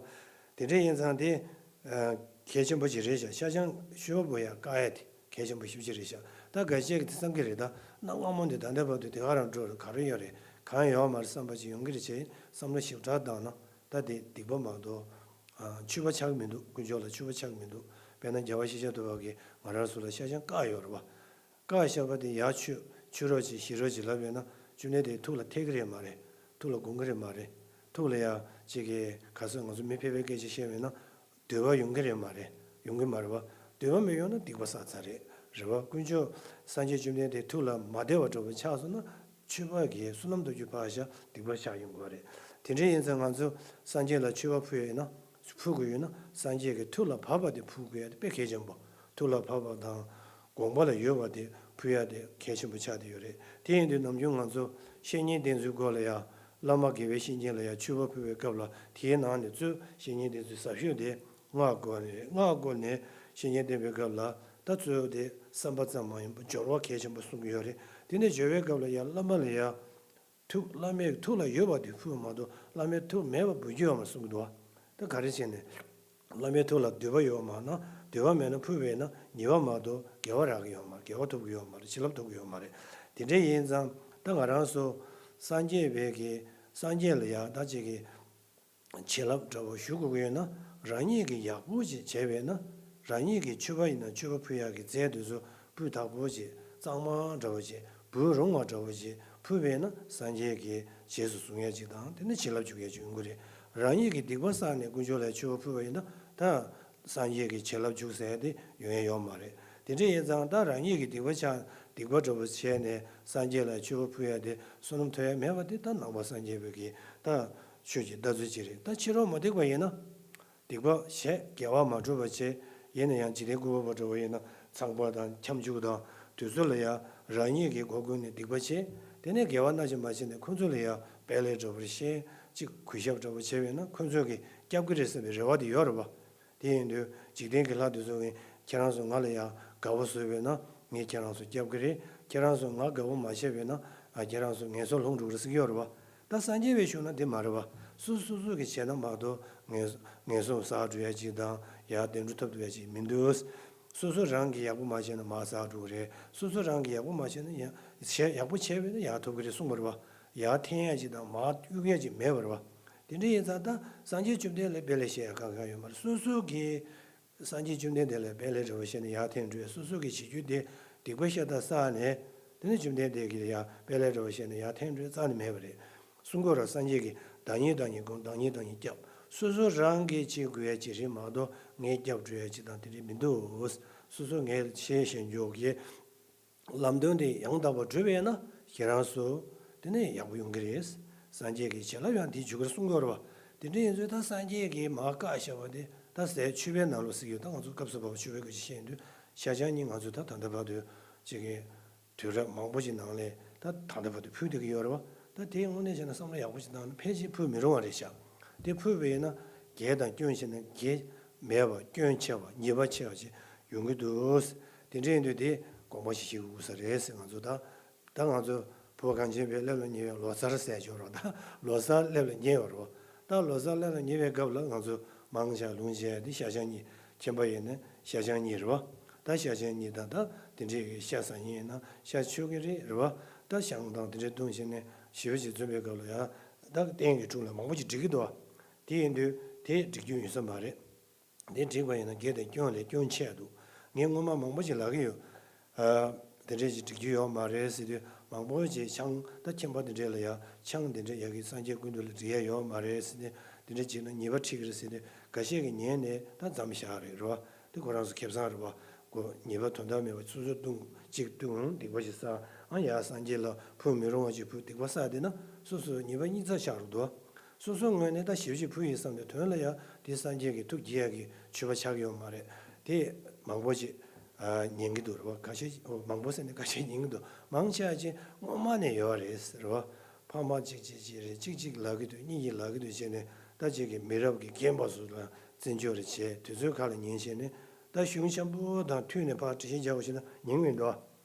དེ་འདྲ་ཡིན་ཙང་དེ་གལ་ཆེན་པོ་ཅིག་རེད་ཤག་ཤ་ཆང་མཆོད་པ་ཕུལ་ཡ་བཀག་ཡ་དེ་གལ་ཆེན་པོ་ཞེ་པོ་ཅིག་རེད་ཤག་ད་འགའ་ཤས་ཀྱིས་དེ་བསམ་གྱི་རེད། ད་གནའ་སྔ་མོ་འདི་ད་ལྟ་བར་དུ་དེ་ག་རང་འགྲོ་རེད། ག་རེ་ཡོད་རེད། གང་ཡོད་མ་རེད་བསམ་པ་ཅིག་ཡོང་གི་རེད་བྱས་བསམ་བློ་ཞིབ་ཕྲ་བཏང་ན། ད་དེ་སྡིག་པ་མ་གཏོགས་ཆོས་པ་ཆགས་མི་འདུག་དཀོན་མཆོག་ལ་ཆོས་པ་ཆགས་མི་འདུག་དཔེར་ན་རྒྱལ་བ་ཤེས་བྱ་ཐུབ་པ་གིས་ང་རང་ཚོ་ལ་ཤ་ཆང་བཀག་ཡོད་རེད་བ། བཀག་བཞག་པ་དེ་ཡར་མཆོད་མཆོད་རོགས་གྱིས་ཞི་རོགས་གྱིས་ལབ་ཡོད་ན་བཅོམ་ལྡན་འདས་ཐུགས་ལ་འཐད་ཀྱི་རེད་མ་རེད། ཐུགས་ལ་དགོངས་ཀྱི་རེད་མ་རེད། ཐུགས་ལ་ཡ་ཅིག་གིས་ག་ཚོད་ང་ཚོ་མི་ཕལ་པའི་སྐད་ཆ་བཤད་ཡོད་ན་འདོད་པ་ཡོང་གི་རེད་མ་རེད། ཡོང་གི་མ་རེད་བ། འདོད་པ་མི་ཡོང་ན་སྡིག་པ་བསགས་ཚར་རེད། རེད་བ། དཀོན་མཆོག་སངས་རྒྱས་བཅོམ་ལྡན་འདས་ཐུགས་ལ་མ་བདེ་བ་འགྲོ་བ་ཆགས་སོང་ན་ཆོས་པ་གིས་བསོད་ནམས་སྟོབས་རྒྱུ་ཕར་བཞག་སྡིག་པ་ཆགས་ཡོང་གི་རེད། དེ་འདྲ་ཡིན་ཙང་ང་ཚོ་སངས་རྒྱས་ལ་མཆོད་པ་ཕུལ་ཡོད་ན་ཕུལ་དགོས་ཡོད་ན་སངས་རྒྱས་ཀྱི་ཐུགས་ལ་བབས་པ་དེ་ཕུལ་དགོས་ཡ་དེ་དཔེ་གལ་ཆེན་པོ། ཐུགས་ལ་བབས་པ་དང་དགོངས་པ་ལ་ཡོད་པ་དེ་ཕུལ་ཡ་དེ་གལ་ཆེན་པོ་ཆགས་བསྡད་ཡོད་རེད། དེ་ཡིན་དུས་ནམ་རྒྱུན་ང་ཚོ་བཤེས་གཉེན་བསྟེན་ཚུལ་སྐོར་ལ་ཡང་བླ་མ་དགེ་བའི་བཤེས་གཉེན་ལ་ཡང་མཆོད་པ་ཕུལ་བའི་སྐབས་ལ་དེའི་ནང་ནས་གཙོས་བཤེས་གཉེན་བསྟེན་ཚུལ་ཟབ་ཤོས་དེ་སྔགས་སྐོར་རེད། སྔགས་སྐོར་ནས་བཤེས་གཉེན་བསྟེན་པའི་སྐབས་ལ་ད་གཙོས་དེ་བསམ་པ་ཙམ་མ་ཡིན་པར་སྦྱོར་བ་གལ་ཆེན་པོ་གསུང་གི་ཡོད་རེད། དེ་ནས་སྦྱོར་བའི་སྐབས་ལ་ཡང་བླ་མ་ལ་ཡང་ཐུགས་བླ་མའི་ཐུགས་ལ་ཡོད་པ་དེ་ཕུལ་བ་མ་གཏོགས་བླ་མའི་ཐུགས་མེད་པ་འབུལ་རྒྱུ་ཡོད་མ་གསུང་གི་འདུག་བ། ད་ག་རེ་བྱས་ནས་བླ་མའི་ཐུགས་ལ་འདོད་པ་ཡོད་མ་ན་འདོད་པ་མེད་ན་ཕུལ་བས་ན་ཉེས་པ་མ་གཏོགས་དགེ་བ་རག་གི་ཡོད་མ་རེད། དགེ་བ་ཐོབ་ཀྱི་ཡོད་མ་རེད། བྱིན་རླབས་ཐོབ་ཀྱི་ཡོད་མ་རེད། དེ་འདྲ་ཡིན་ཙང་ད་ང་རང་ཚོ་སངས་རྒྱས་པའི་གི་སངས་རྒྱས་ལ་ཡང་ད་ཅིག་གི་བྱིན་རླབས་འདྲ་བོ་ཞུ་དགོས་ཀྱི་ཡོད་ན་རང་ཉིད་ཀྱིས་ཡག་པོ་ཅིག་བྱས་པས་ན་རང་ཉིད་ཀྱིས་མཆོད་པ་ཡིན་ན་མཆོད་པ་ཕུལ་ཡག་གི་རྫས་དེ་ཚོ་སྤུས་དག་པོ་ཅིག་གཙང་མ་འདྲ་བོ་ཅིག་འབུལ་རུང་བ་འདྲ་བོ་ཅིག་ཕུལ་བས་ན་སངས་རྒྱས་ཀྱིས་རྗེས་སུ་བཟུང་ཡག་ཅིག་དང་དེ་ནས་བྱིན་རླབས་འཇུག་ཡག་ཅིག་ཡོང་གི་རེད། རང་ཉིད་ཀྱིས་སྡིག་པ་བསགས་ནས་དཀོན་མཆོག་ལ་མཆོད་པ་ཕུལ་བ་ཡིན་ན་ད་སངས་རྒྱས་ཀྱི་བྱིན་རླབས་འཇུག་ཟེར་ཡག་དེ་ཡོང་ཡག་ཡོད་མ་རེད། དེ་འདྲ་ཡིན་ཙང་ད་རང་ཉིད་ཀྱིས་སྡིག་པ་ཆགས་སྡིག་པ་འདྲ་བོ་བྱས་ནས་སངས་རྒྱས་ལ་མཆོད་པ་ཕུལ་ཡག་དེ་བསོད་ནམས་ཐོབ་ཡག་མེད་པ་དེ་ད་ནང་པ་སངས་རྒྱས་པའི་གི་ད་ཆོས་ཀྱི་ལྟ་ཚུལ་ཅིག་རེད། ད་ཕྱི་རོལ་མུ་སྟེགས་པ་ཡིན་ན་སྡིག་པ་བྱས་དགེ་བ་མ་སྒྲུབ་པ་བྱས་ཡིན་ན་ཡང་འཇིག་རྟེན་བཀོད་པ་འདྲ་བོ་ཡིན་ན་ཚངས་པ་དང་ཁྱབ་འཇུག་དང་དེ་ཚོ་ལ་ཡང་རང་ཉིད་ཀྱིས་སྒོ་ཀུན་ནས་སྡིག་པ་བྱས་དེ་ནས་དགེ་བ་སྣ་ཆེན་མ་བྱས་ནས་ཁོ་ཚོ་ལ་ཡང་དཔེ་ལེགས་འདྲ་བོར་བཤད་ཅིག་གུས་ཞབས་འདྲ་བོ་བྱས་པས་ན་ཁོ་ཚོ་གིས་སྐྱབས་ཀྱི་རེད་བསམ་པའི་རེ་བ་དེ་ཡོད་རེད་བ། དེ་ཡིན་དུས་འཇིག་རྟེན་གྱི་ལྷ་དེ་ཚོ་གིས་ཁྱེད་རང་ཚོ་ང་ལ་ཡང་དགའ་བོ་བཟོས་པས་ན་ངས་ཁྱེད་རང་ཚོ་སྐྱབས་ཀྱི་རེད། ཁྱེད་རང་ཚོ་ང་དགའ་བོ་མ་བྱས་པས་ན་ཨ་ཁྱེད་རང་ཚོ་ངན་སོང་ལྷུང་འགྲོ་གི་རེད་ཟེར་གྱི་ཡོད་རེད་བ། ད་སངས་རྒྱས་པའི་གཞུང་ན་འདི་མ་རེད་བ། སོ་སོ་སོ་གིས་བྱས་ན་མ་གཏོགས་ངན་ངན་སོང་བསགས་འགྲོ་ཡ་ཅིག་དང་ཡང་བདེ་འགྲོ་ཐོབ་ཐུབ་ཡ་ཅིག་མི་འདུག་སོ་སོ་རང་གིས་ཡག་པོ་མ་བྱས་ན་མར་བསགས་འགྲོ་གི་རེད། སོ་སོ་རང་གིས་ཡག་པོ་མ་བྱས་ན་ཡང་བྱས་ཡག་པོ་བྱས་པས་ན་ཡར་ཐོབ་ཀྱི་རེད་གསུངས་པ་རེད་བ། ཡར་འཐེན་ཡ་ཅིག་དང་མར་གཡུག་ཡ་ཅིག་མེད་པ་རེད་བ། དེ་འདྲ་ཡིན་ཙང་ད་སངས་རྒྱས་བཅོམ་ལྡན་འདས་ལ་དཔེ་ལེགས་བཤད་ཡ་གང་གང་ཡོད་མ་རེད། སོ་སོ་གིས་སངས་རྒྱས་བཅོམ་ལྡན་འདས་ལ་དཔེ་ལེགས་འདྲ་བོ་བཤད་ནས་ཡར་འཐེན་འགྲོ་ཡ་སོ་སོ་གིས་བྱེད་རྒྱུ་དེ་སྡིག་པ་ཤ་སྟག་བསགས་ནས་དེ་ནས་བཅོམ་ལྡན་འདས་ཀྱིས་ཡར་དཔེ་ལེགས་འདྲ་བོ་བཤད་ནས་ཡར་འཐེན་འགྲོ་ཡ་རྩ་ནས་མེད་པ་རེད། གསུང་གི་རེད་སངས་རྒྱས་ཀྱིས་བདག་ཉིད་བདག་ཉིད་སྒོམ། བདག་ཉིད་བདག་ཉིད་སྐྱབས། སོ་སོ་རང་གིས་བྱེད་དགོས་ཡ་ཅིག་རེད་མ་གཏོགས་ངས་སྐྱབས་འགྲོ་ཡ་ཅིག་དང་དེ་འདྲ་མི་འདུག་སོ་སོ་ངས་ཤེས་ཤེས་འཇོག་གི་ལམ་སྟོན་དེ་ཡང་དག་པར་བགྲོད་པས་ན་ཁྱེད་རང་ཚོ་དེ་ནས་ཡག་པོ་ཡོང་གི་རེད། སངས་རྒྱས་ཀྱི་བྱིན་རླབས་ཡང་དེ་འཇུག་གི་རེད་གསུང་གི་ཡོད་རེད་བ། དེ་འདྲ་ཡིན་ཚུལ་ད་སངས་རྒྱས་ཀྱིས་མར་བཀག་བཞག་པ་དེ་ད་ཟས་མཆོད་པའི་ནང་ལོགས་ཟེར་གྱི་ཡོད། ད་ང་ཚོ་སྐབས་སུ་བབས་པ་མཆོད་པའི་སྐད་ཆ་བཤད་ཡོང་དུས་ཤ་ཆང་གཉིས་ང་ཚོས་ད་ད་ལྟ་བར་དུ་ཅིག་གི་དུས་རབས་མང་པོ་ཞིག་ནང་ལས་ད་ད་ལྟ་བར་དུ་ཕུལ་བསྡད་ཀྱི་ཡོད་རེད་བ། ད་དེའི་དངོས་གནས་བྱས་ན་བསམ་བློ་ཡག་པོ་ཞིག་བཏང་ན་ཕལ་ཆེར་ཕུལ་མི་རུང་བ་རེད་ཤག་དེ་ཕུལ་བས་ན་དགེ་དང་སྐྱོན་བྱས་ན་དགེ་མེད་པ་སྐྱོན་ཆེ་བ་ཉེས་པ་ཆེ་བ་ཞིག་ཡོང་གི་འདུག་དེ་འདྲ་ཡིན་དུས་དེ་དགོངས་པ་ཞིག་བཞེས་དགོས་ས་རེད་ཟེར། ང་ཚོ་ད་ད་ང་ཚོ་བོད་གངས་ཅན་པའི་སླེབས་ལ་ཉེ་བའི་ལོ་གསར་ཟེར་ཆོག་རོགས། ད་ལོ་གསར་སླེབས་ལ་ཉེ་བ་རོགས། ད་ལོ་གསར་སླེབས་ལ་ཉེ་བའི་སྐབས་ལ་ང་ཚོ་ མང་ཆ་ལུང་བྱས་ཏེ་ཤ་ཆང་གཉིས། ཁྱིམ་པ་ཡིན་ན་ཤ་ཆང་གཉིས་རེད་བ། ད་ཤ་ཆང་གཉིས་དང་ད་དེ་འདྲའི་ཤ་ཟ་མཁན་ཡིན་ན་ཤ་མཆོད་ཀྱི་རེད་རེད་བ། ད་ཤང་དང་དེ་འདྲའི་བཏུང་བྱས་ནས་ཞེ་པོ་ཅིག་འཛོམས་པའི་སྐབས་ལ་ཡང་ད་རྟེན་གྱི་དྲུང་ལ་མང་པོ་ཅིག་སྒྲིག་གི་འདུག་བ། དེ་ཡིན་དུས་དེ་སྒྲིག་རྒྱུ་ཡོད་ས་མ་རེད། དེ་བསྒྲིགས་པ་ཡིན་ན་དགེ་དང་སྐྱོན་ལས་སྐྱོན་ཆེ་འདུག་ངས་སྔོན་མ་མང་པོ་ཞིག་ལབ་ཀྱི་ཡོད། ཨ། དེ་འདྲས་ཞིག་སྒྲིག་རྒྱུ་ཡོད་མ་རེད་ཟེར་དུས་མང་པོ་ཞིག་ཆང་ད་ཁྱིམ་པ་དེ་འདྲས་ལ་ཡ་ཆང་དེ་འདྲས་ཡ་གི་སངས་རྒྱས་ཀུན་འདུས་ལ་སྒྲིག་ཡ་ཡོད་མ་རེད་ཟེར་ནས་དེ་འདྲས་བྱས་ན་ཉེས་པ་འཁྲི་གི་རེད་ཟེར་ནས་འགའ་ཤས་ཀྱིས་ཉན་ནས་ད་མཚམས་བཞག་རེད་རོ། དེ་ཁོ་རང་ཚོ་ཁེ་བཟང་རེད་བ། ཁོ་ཉེས་པ་དོན་དག་མེད་པ་སོ་སོ་བཏུང་གཅིག་བཏུང་སྡིག་པ་ཞིག་བསགས། ཨ་ཡ་སངས་རྒྱས་ལ་ཕུལ་མི་རུང་བ་ཞིག་ཕུལ་སྡིག་པ་བསགས་བསྡད་ན་སོ་སོ་ཉེས་པ་གཉིས་ཆ་ཆགས་རུ་འདུག་སོ་སོའི་ངོས་ནས་ད་ཞེ་པོ་ཅིག་ཕུལ་ཡིན་བསམ་དུས་དོན་ལ་ཡང་དེ་སངས་རྒྱས་ཀྱི་ཐུགས་དགྱེས་ཡག་གི་མཆོད་པ་ཆགས་ཀྱི་ཡོད་མ་རེད། དེ་མང་པོ་ཅིག་ཨ་ཉན་གྱི་འདུག་རེད་བ། ཁ་ཤས་ཨོ་མང་པོ་ཟེར་ནས་ཁ་ཤས་ཉན་གྱི་འདུག་མང་ཆེ་བ་ཅིག་སྔོན་མ་ནས་ཡོད་རེད་ཟེར་བ། ཕ་མ་གཅིག་གཅིག་གཅིག་རེད། གཅིག་གཅིག་ལབ་ཀྱི་འདུག་གཉིས་གཉིས་ལབ་ཀྱི་འདུག་བྱས་ནས་ད་ཅིག་གི་མི་རབས་ཀྱི་རྒན་པ་ཚོ་ལ་བརྩི་འཇོག་རེ་བྱས་དུས་ཚོད་ཁག་ལ་ཉན་བྱས་ནས་ད་གཞུང་ཆེན་པོ་དང་མཐུན་ནས་ཕར་འགྲེལ་བཤད་རྒྱག་པ་ཞིག་ན་ཉན་གྱི་མི་འདུག་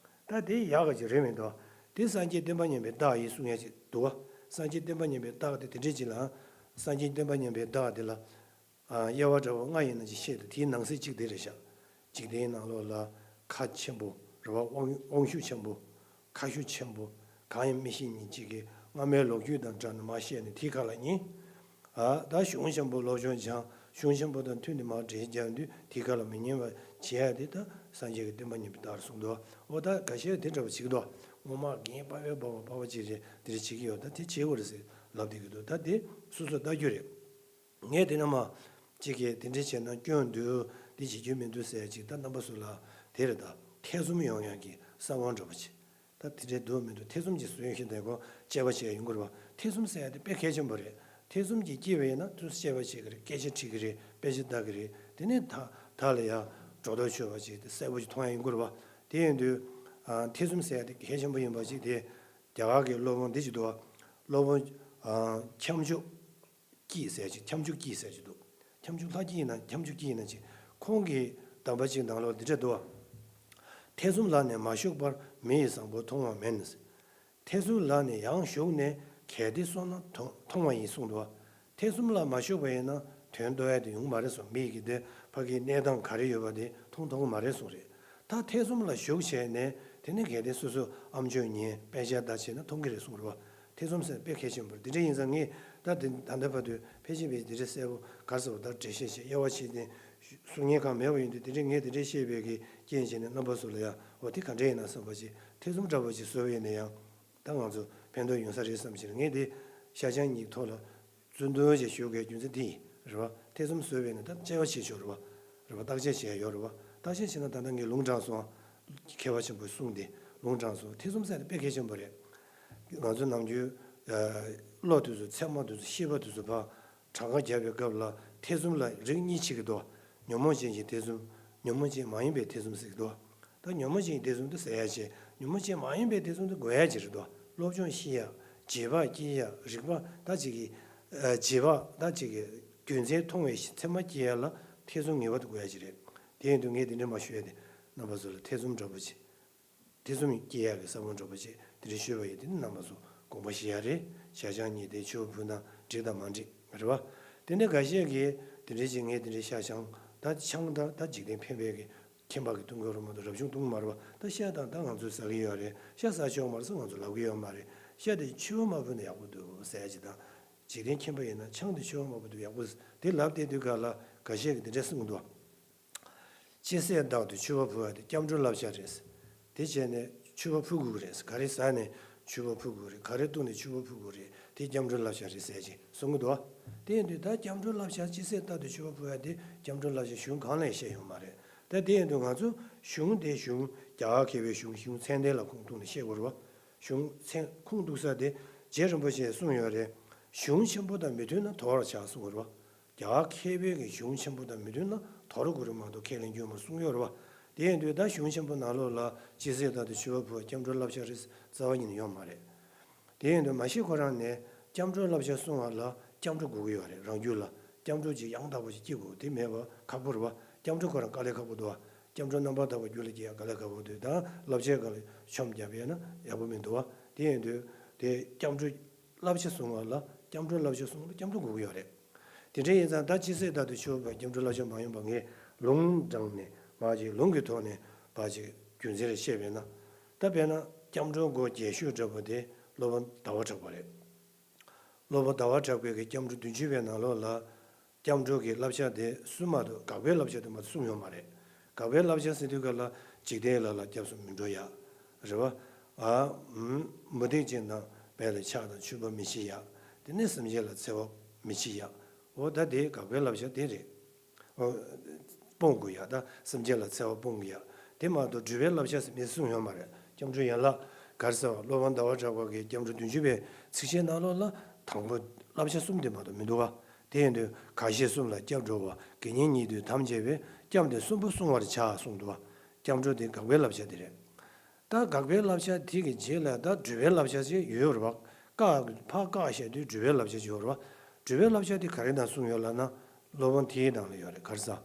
ད་དེ་ཡག་ག་ཅིག་རེད་མི་འདུག་དེ་སངས་རྒྱས་བསྟན་པ་ཉམས་པའི་རྟགས་ཡིན་གསུང་ཡ་ཅིག་འདུག་བ། སངས་རྒྱས་བསྟན་པ་ཉམས་པའི་རྟགས་དེ་དེ་འདྲས་ཅིག་ལ། སངས་རྒྱས་བསྟན་པ་ཉམས་པའི་རྟགས་དེ་ལ། ཨ། དབྱེ་བ་འདྲ་བོ་ལྔ་ཡིན་ན་ཅིག་བཤད་འདུག་དེའི་ནང་གསེས་གཅིག་དེ་རེད་ཤག་འཇིག་རྟེན་ནང་ལོགས་ལ་ཁ་ཆེན་པོ་རེད་བ། དབང་དབང་ཤུགས་ཆེན་པོ། ཁ་ཤུགས་ཆེན་པོ། གང་ཡང་མི་ཤེས་མཁན་གཅིག་གིས་སྔ་མའི་ལོ་རྒྱུས་དང་སྦྲགས་ནས་མར་བཤད་ནས་དེའི་ཁ་ལ་ཉན། ཨ། ད་གཞུང་ཆེན་པོ་སློབ་སྦྱོང་སྦྱང་། གཞུང་ཆེན་པོ་དང་མཐུན་ནས་མར་འགྲེལ་བཤད་རྒྱག་དུས་དེའི་ཁ་ལ་མི་ཉན་པ་བྱེད་ཡ་དེ་ད་སངས་རྒྱས་ཀྱི་བསྟན་པ་ཉམས་པའི་རྟགས་རེད་གསུངས་འདུག་འོ་ད་འགའ་ཤས་དེ་འདྲ་བ་བྱེད་ཀྱི་འདུག་སྔོན་མ་རྒན་པ་བས་པ་བ་པ་བ་ཅིག་རེད། དེ་འདྲ་བྱེད་ཀྱི་ཡོད། ད་དེ་བྱེད་དགོས་རེད་ཟེར་ལབ་བསྡད་ཀྱི་འདུག་ད་དེ་སོ་སོས་ལྟ་རྒྱུ་རེད། ངས་དེ་ནས་མ་གཅིག་གིས་དེ་འདྲ་བྱས་ན་སྐྱོན་འདུག་འདི་བྱེད་རྒྱུ་མི་འདུག་ཟེར་ཅིག་ད་རྣམ་པ་ཚོ་ལ་དེ་རེད། ད་ཐེ་ཚོམ་ཡོང་ཡག་གི་ས་བོན་འདྲ་པོ་ཅིག་ད་དེ་འདྲའི་འདུག་མི་འདུག་ཐེ་ཚོམ་གྱི་བཟོས་ཤིང་དེ་ཁོ་དཔྱད་པ་བྱས་ཡོང་གི་རེད་བ། ཐེ་ཚོམ་ཟེར་ཡ་དེ་དཔེ་གལ་ཆེན་པོ་རེད། ཐེ་ཚོམ་གྱིས་སྐྱེས་པ་ཡིན་ན་དུས་དཔྱད་པ་བྱེད་ཀྱི་རེད། སྐད་ཆ་དྲིས་ཀྱི་རེད། དཔེ་ཆ་ལྟ་གི་རེད། དེ་ནས་ད་ད་ལ་ཡ་སྒྲོ་འདོགས་ཆོད་པ་ཅིག་དེ་གསལ་པོ་ཅིག་མཐོང་ཡ་ཡོང་གི་རེད་བ། དེ་ཡིན་དུས་ཨ་ཐེ་ཚོམ་ཟེར་ཡ་དེ་གལ་ཆེན་པོ་ཡིན་པ་ཅིག་དེ་རྒྱ་གར་གྱི་སློབ་དཔོན་འདི་ཅིག་འདུག་བ། སློབ་དཔོན་ཨ་ཁྱབ་འཇུག་སྐྱིད་ཟེར་ཅིག་ཁྱབ་འཇུག་སྐྱིད་ཟེར་ཅིག་འདུག་ཁྱབ་འཇུག་ལྷ་སྐྱིད་ཡིན་ན་ཁྱབ་འཇུག་སྐྱིད་ཡིན་ན་ཅིག་ཁོང་གིས་གདམས་པ་ཅིག་ནང་ལོགས་འདི་འདྲ་འདུག་བ། ཐེ་ཚོམ་ལ་ནི་མ་ཞུགས་པར་མི་ཡི་བཟང་པོ་མཐོང་བ་མིན། ཐེ་ཚོམ་ལ་ནི་ཡང་ཞུགས་ནས་གལ་ཏེ་སོང་ན་མཐོང་མཐོང་བ་ཡིན་གསུངས་འདུག་བ། ཐེ་ཚོམ་ལ་མ་ཞུགས་པ་ཡིན་ན་དོན་རྟོགས་ཡ་དེ་ཡོང་གི་མ་རེད་གསུངས། མི་ཡི་གི་དེ་ཕ་གིའི་གནས་སྟངས་ག་རེ་ཡོད་པ་དེ་མཐོང་མཐོང་གི་མ་རེད་གསུངས་རེད། ད་ཐེ་ཚོམ་ལ་ཞུགས་བྱས་ནས་དེ་ནས་གལ་ཏེ་སོ་སོ་ཨམ་ཅོག་ཉན་དཔེ་ཆ་ལྟ་བྱས་ན་མཐོང་གི་རེད་གསུངས་རེད་བ། ཐེ་ཚོམ་ཟེར་དཔེ་གལ་ཆེན་པོ་རེད། དེ་འདྲ་ཡིན་ཙང་ངས་ད་དེ་ད་ལྟ་བར་དུ་ཕལ་ཆེར་བས་དེ་འདྲ་གསལ་པོ་ག་རེ་ཟེར་བ་ད་འགྲེལ་བཤད་བྱས་དབྱེ་བ་ཕྱེ་ནས་གསུང་མཁན་གང་མེད་པ་ཡིན་དུས་དེ་འདྲ་ངས་དེ་འདྲ་བཤད་པའི་གི་རྐྱེན་བྱས་ནས་རྣམ་པ་ཚོ་ལ་ཡང་འོ་དེ་ག་འདྲ་ཡིན་ན་བསམ་པ་ཅིག་ཐེ་ཚོམ་འདྲ་པོ་ཅིག་བཟོས་པ་ཡིན་ན་ཡང་ད་ང་ཚོ་ཕན་ཐོགས་ཡོང་ས་རེད་བསམ་བྱས་ནས་ངས་དེ་ཤ་ཆང་གཉིས་ཐོག་ལ་བཙུན་དོན་ཞེས་ཞུ་དགོས་རྒྱུ་མཚན་དེ་ཡིན་རེད་བ། ཐེ་ཚོམ་བཟོས་པས་ན་ད་དཔྱད་པ་བྱེད་ཆོག་རེད་བ། རེད་བ། བརྟག་དཔྱད་བྱེད་ཡ་ཡོད་རེད་བ། བརྟག་དཔྱད་བྱས་ན་ད་ལྟ་ངས་ལུང་དྲངས་སོང་། མཁས་པ་ཆེན་པོའི་གསུང་དེ་ལུང་དྲངས་སོང་། ཐེ་ཚོམ་ཟེར་དེ་དཔེ་གལ་ཆེན་པོ་རེད། ང་ཚོ་ནམ་རྒྱུན་བློ་དེ་ཚོ་ཚད་མ་དེ་ཚོ་ཤེས་པ་དེ་ཚོ་ཕར་གྲངས་ཀ་རྒྱབ་པའི་སྐབས་ལ་ཐེ་ཚོམ་ལ་རིགས་གཉིས་ཕྱེ་གི་འདུག་ཉོན་མོངས་ཅན་གྱི་ཐེ་ཚོམ། ཉོན་མོངས་ཅན་མ་ཡིན་པའི་ཐེ་ཚོམ་ཟེར་གི་འདུག་ད་ཉོན་མོངས་ཅན་གྱི་ཐེ་ཚོམ་དེ་ཟད་ཡ་བྱས། ཉོན་མོངས་ཅན་མ་ཡིན་པའི་ཐེ་ཚོམ་དེ་འགོག་ཡ་ཅིག་རེད་འདུག་སློབ་སྦྱོང་ཤེས་ཡ། བྱེད་པ་སྐྱེ་ཡ། རིག་པ་ད་ཅིག་གི་ཨ་བྱེད་པ་ད་ཅིག་གི་རྒྱུ་མཚན་མཐོང་བའི་ཚད་མ་སྐྱེ་ཡ་ལ་ཐེ་ཚོམ་ངེས་པར་དུ་དགོས་ཡ་ཅིག་རེད། དེ་ཡིན་དུས་ངས་དེ་འདྲ་མ་ཞུ་ཡ་དེ་རྣམ་པ་ཚོ་ལ་ཐེ་ཚོམ་འདྲ་པོ་ཅིག་ཐེ་ཚོམ་སྐྱེ་ཡག་གི་ས་བོན་འདྲ་པོ་ཅིག་དེ་འདྲ་ཤོད་པ་ཡིན། དེ་ནི་རྣམ་པ་ཚོ་དགོངས་པ་བཞེས་ཡ་རེད། ཤ་ཆང་གཉིས་དེ་མཆོད་པ་ཕུལ་ན་འགྲིག་དང་མ་འགྲིག་རེད་བ། དེ་ནས་འགའ་ཤས་ཀྱིས་དེ་འདྲ་ཅིག་ངས་དེ་འདྲའི་ཤ་ཆང་ད་ཆང་ད་ད་འཇིག་རྟེན་ཕན་པའི་གི་ཁྱིམ་པ་གི་བཏུང་གི་རེད་མ་གཏོགས་རབ་བྱུང་བཏུང་གི་མ་རེད་བ། ད་ཤ་དང་ད་ང་ཚོས་ཟ་གི་ཡོད་རེད། ཤ་ཟ་ཆོག་མ་རེད་ཟེར་ང་ཚོས་ལབ་གི་ཡོད་མ་རེད། ཤ་དེ་མཆོད་པ་མ་ཕུལ་ན་ཡག་པོ་འདུག་ཟེར་ཡ་ཅིག་དང་། འཇིག་རྟེན་ཁྱིམ་པ་ཡིན་ན་ཆང་དེ་མཆོད་པ་མ་ཕུལ་དུས་ཡག་པོ་དེ་ལབ་བསྡད་དུས་ག་ལ་འགའ་ཤས་ཀྱིས་དེ་འདྲ་གསུང་གི་འདུག་ཅི་ཟས་བདག་ཏུ་མཆོད་པ་ཕུལ་བ་དེ་སྐྱབས་འགྲོའི་བསླབ་བྱ་རེད། དེ་བྱས་ནས་མཆོད་པ་ཕུལ་དགོས་ཀྱི་རེད། ག་རེ་ཟ་ནས་མཆོད་པ་ཕུལ་དགོས་ཀྱི་རེད། ག་རེ་བཏུང་ནས་མཆོད་པ་ཕུལ་དགོས་ཀྱི་རེད། དེ་སྐྱབས་འགྲོའི་བསླབ་བྱ་རེད་ཟེར་ཅིག་གསུང་གི་འདུག་དེ་ཡིན་དུས་ད་སྐྱབས་འགྲོའི་བསླབ་བྱ་ཅི་ཟས་བདག་ཏུ་མཆོད་པ་ཕུལ་བ་དེ་སྐྱབས་འགྲོའི་བསླབ་བྱ་གཞུང་གང་ལ་ཡང་བཤད་ཡོད་མ་རེད། ད་དེ་ཡིན་དུས་ང་ཚོ་གཞུང་དེ་གཞུང་རྒྱ་གར་མཁས་པའི་གཞུང་གཞུང་ཚད་ལྡན་ལ་ཁུངས་གཏུགས་ནས་བཤད་དགོས་རེད་བ། གཞུང་ཚད་ཁུངས་གཏུགས་ས་དེ་རྗེ་རིན་པོ་ཆེས་གསུངས་ཡོད་རེད། གཞུང་ཆེན་པོ་དང་མི་མཐུན་ན་དོར་བར་བྱ་གསུངས་པ་རེད་བ། རྒྱ་གར་མཁས་པའི་གི་གཞུང་ཆེན་པོ་དང་མི་མཐུན་ན་དོར་དགོས་རེད་མ་གཏོགས་ཁས་ལེན་རྒྱུ་མ་གསུངས་ཡོད་རེད་བ། དེ་ཡིན་དུས་ད་གཞུང་ཆེན་པོ་ནང་ལོགས་ལ་ཅི་ཟས་བདག་ཏུ་མཆོད་པ་ཕུལ་བ་སྐྱབས་འགྲོའི་བསླབ་བྱ་རེད་རྩ་བ་ཉིད་ནས་ཡོད་མ་རེད། དེ་ཡིན་དུས་མ་གཞི་ཁོ་རང་ནས་སྐྱབས་འགྲོའི་བསླབ་བྱ་གསུང་བ་ལ་སྐྱབས་འགྲོ་དགོས་ཀྱི་ཡོད་རེད། རང་རྒྱུད་ལ་སྐྱབས་འགྲོ་ཅིག་ཡང་དག་པ་ཞིག་སྐྱེ་དགོས། དེ་མེད་པ་ཁག་པོ་རེད་བ། སྐྱབས་འགྲོ་ཁོ་རང་དཀའ་ལས་ཁག་པོ་འདུག་བ། སྐྱབས་འགྲོ་རྣམ་པར་དག་པ་རྒྱུད་ལ་སྐྱེ་ཡ་དཀའ་ལས་ཁག་པོ་འདུག་ད་བསླབ་བྱའི་སྒང་ལ་མཆོང་རྒྱབ་ཡ་ན་ཡག་པོ་མི་འདུག་བ། དེ་ཡིན་དུས་དེ་སྐྱབས་འགྲོ་བསླབ་བྱ་གསུང་བ་ལ་སྐྱབས་འགྲོའི་བསླབ་བྱ་གསུང་བ་ལ་སྐྱབས་འགྲོ་དགོས་ཀྱི་ཡོད་རེད། དེ་འདྲ་ཡིན་ཙང་ད་ཅི་ཟེར་ལྟར་དུ་ཆོས་པ་སྐྱབས་འགྲོའི་བསླབ་བྱ་མ་ཡིན་པ་ངས་ལུང་དྲངས་ནས་མ་ཅིག་ལུང་གི་ཐོག་ནས་ཕར་ཅིག་རྒྱུ་མཚན་རེ་བཤད་པས་ན། ད་དཔེར་ན་སྐྱབས་འགྲོ་སྒོ་རྒྱས་ཤོས་འདྲ་པོ་དེ་སློབ་དཔོན་ཟླ་བ་གྲགས་པ་རེད། སློབ་དཔོན་ཟླ་བ་གྲགས་པའི་གི་སྐྱབས་འགྲོ་བདུན་ཅུ་པའི་ནང་ལོགས་ལ་སྐྱབས་འགྲོ་གི་བསླབ་བྱ་དེ་གསུམ་མ་གཏོགས་དགག་པའི་བསླབ་བྱ་དེ་མ་གཏོགས་གསུངས་ཡོད་མ་རེད། དགག་པའི་བསླབ་བྱ་ཟེར་དུས་ག་ལ་འཇིག་རྟེན་ལ་ལ་སྐྱབས་སུ་མི་འགྲོ་ཡ། རེད་བ། ཨ། མུ་སྟེགས་ཅན་དང་བལ་ལ་ཆགས་དང་ཕྱུག་པ་མི་བྱེད་ཡ། དེ་ནས་སེམས་ཅན་ལ་འཚེ་བ་མི་བྱེད་ཡ། འོ་ད་དེ་དགག་པའི་བསླབ་བྱ་དེ་རེད། འོ། སྤོང་དགོས་ཡ། ད་སེམས་ཅན་ལ་འཚེ་བ་སྤོང་དགོས་ཡ། དེ་མ་གཏོགས་སྒྲུབ་པའི་བསླབ་བྱ་ཟེར་མི་གསུངས་ཡོད་མ་རེད། སྐྱབས་འགྲོའི་ཡན་ལག་ག་རེ་ཟེར་བ། སློབ་དཔོན་ཟླ་བ་གྲགས་པ་གི་སྐྱབས་འགྲོ་བདུན་ཅུ་པའི་ཚིགས་བཅད་ནང་ལོགས་ལ་དང་པོ་བསླབ་བྱ་གསུམ་དེ་མ་གཏོགས་མི་འདུག་བ། དེ་ཡིན་དུས་ཁ་ཞེ་གསུམ་ལ་སྐྱབས་འགྲོ་བ། དགེ་བསྙེན་ཉེ་དུ་ཐམས་ཅད་པས། སྐྱབས་འདི་གསུམ་པོ་བསྲུང་བར་བྱ་གསུངས་འདུག་བ། སྐྱབས་འགྲོ་དེ་དགག་པའི་བསླབ་བྱ་དེ་རེད། ད་དགག་པའི་བསླབ་བྱ་དེ་གི་རྗེས་ལ་ད་སྒྲུབ་པའི་བསླབ་བྱ་ཞིག་ཡོད་རེད་བ། བཀག་ཕར་བཀག་བཤད་དུས་སྒྲུབ་པའི་བསླབ་བྱ་ཞིག་ཡོད་རེད་བ། སྒྲུབ་པའི་བསླབ་བྱ་དེ་ག་རེ་ནང་གསུངས་ཡོད་ལབ་ན། སློབ་དཔོན་དེའི་ནང་ལ་ཡོད་རེད། ག་རེ་ཟེར།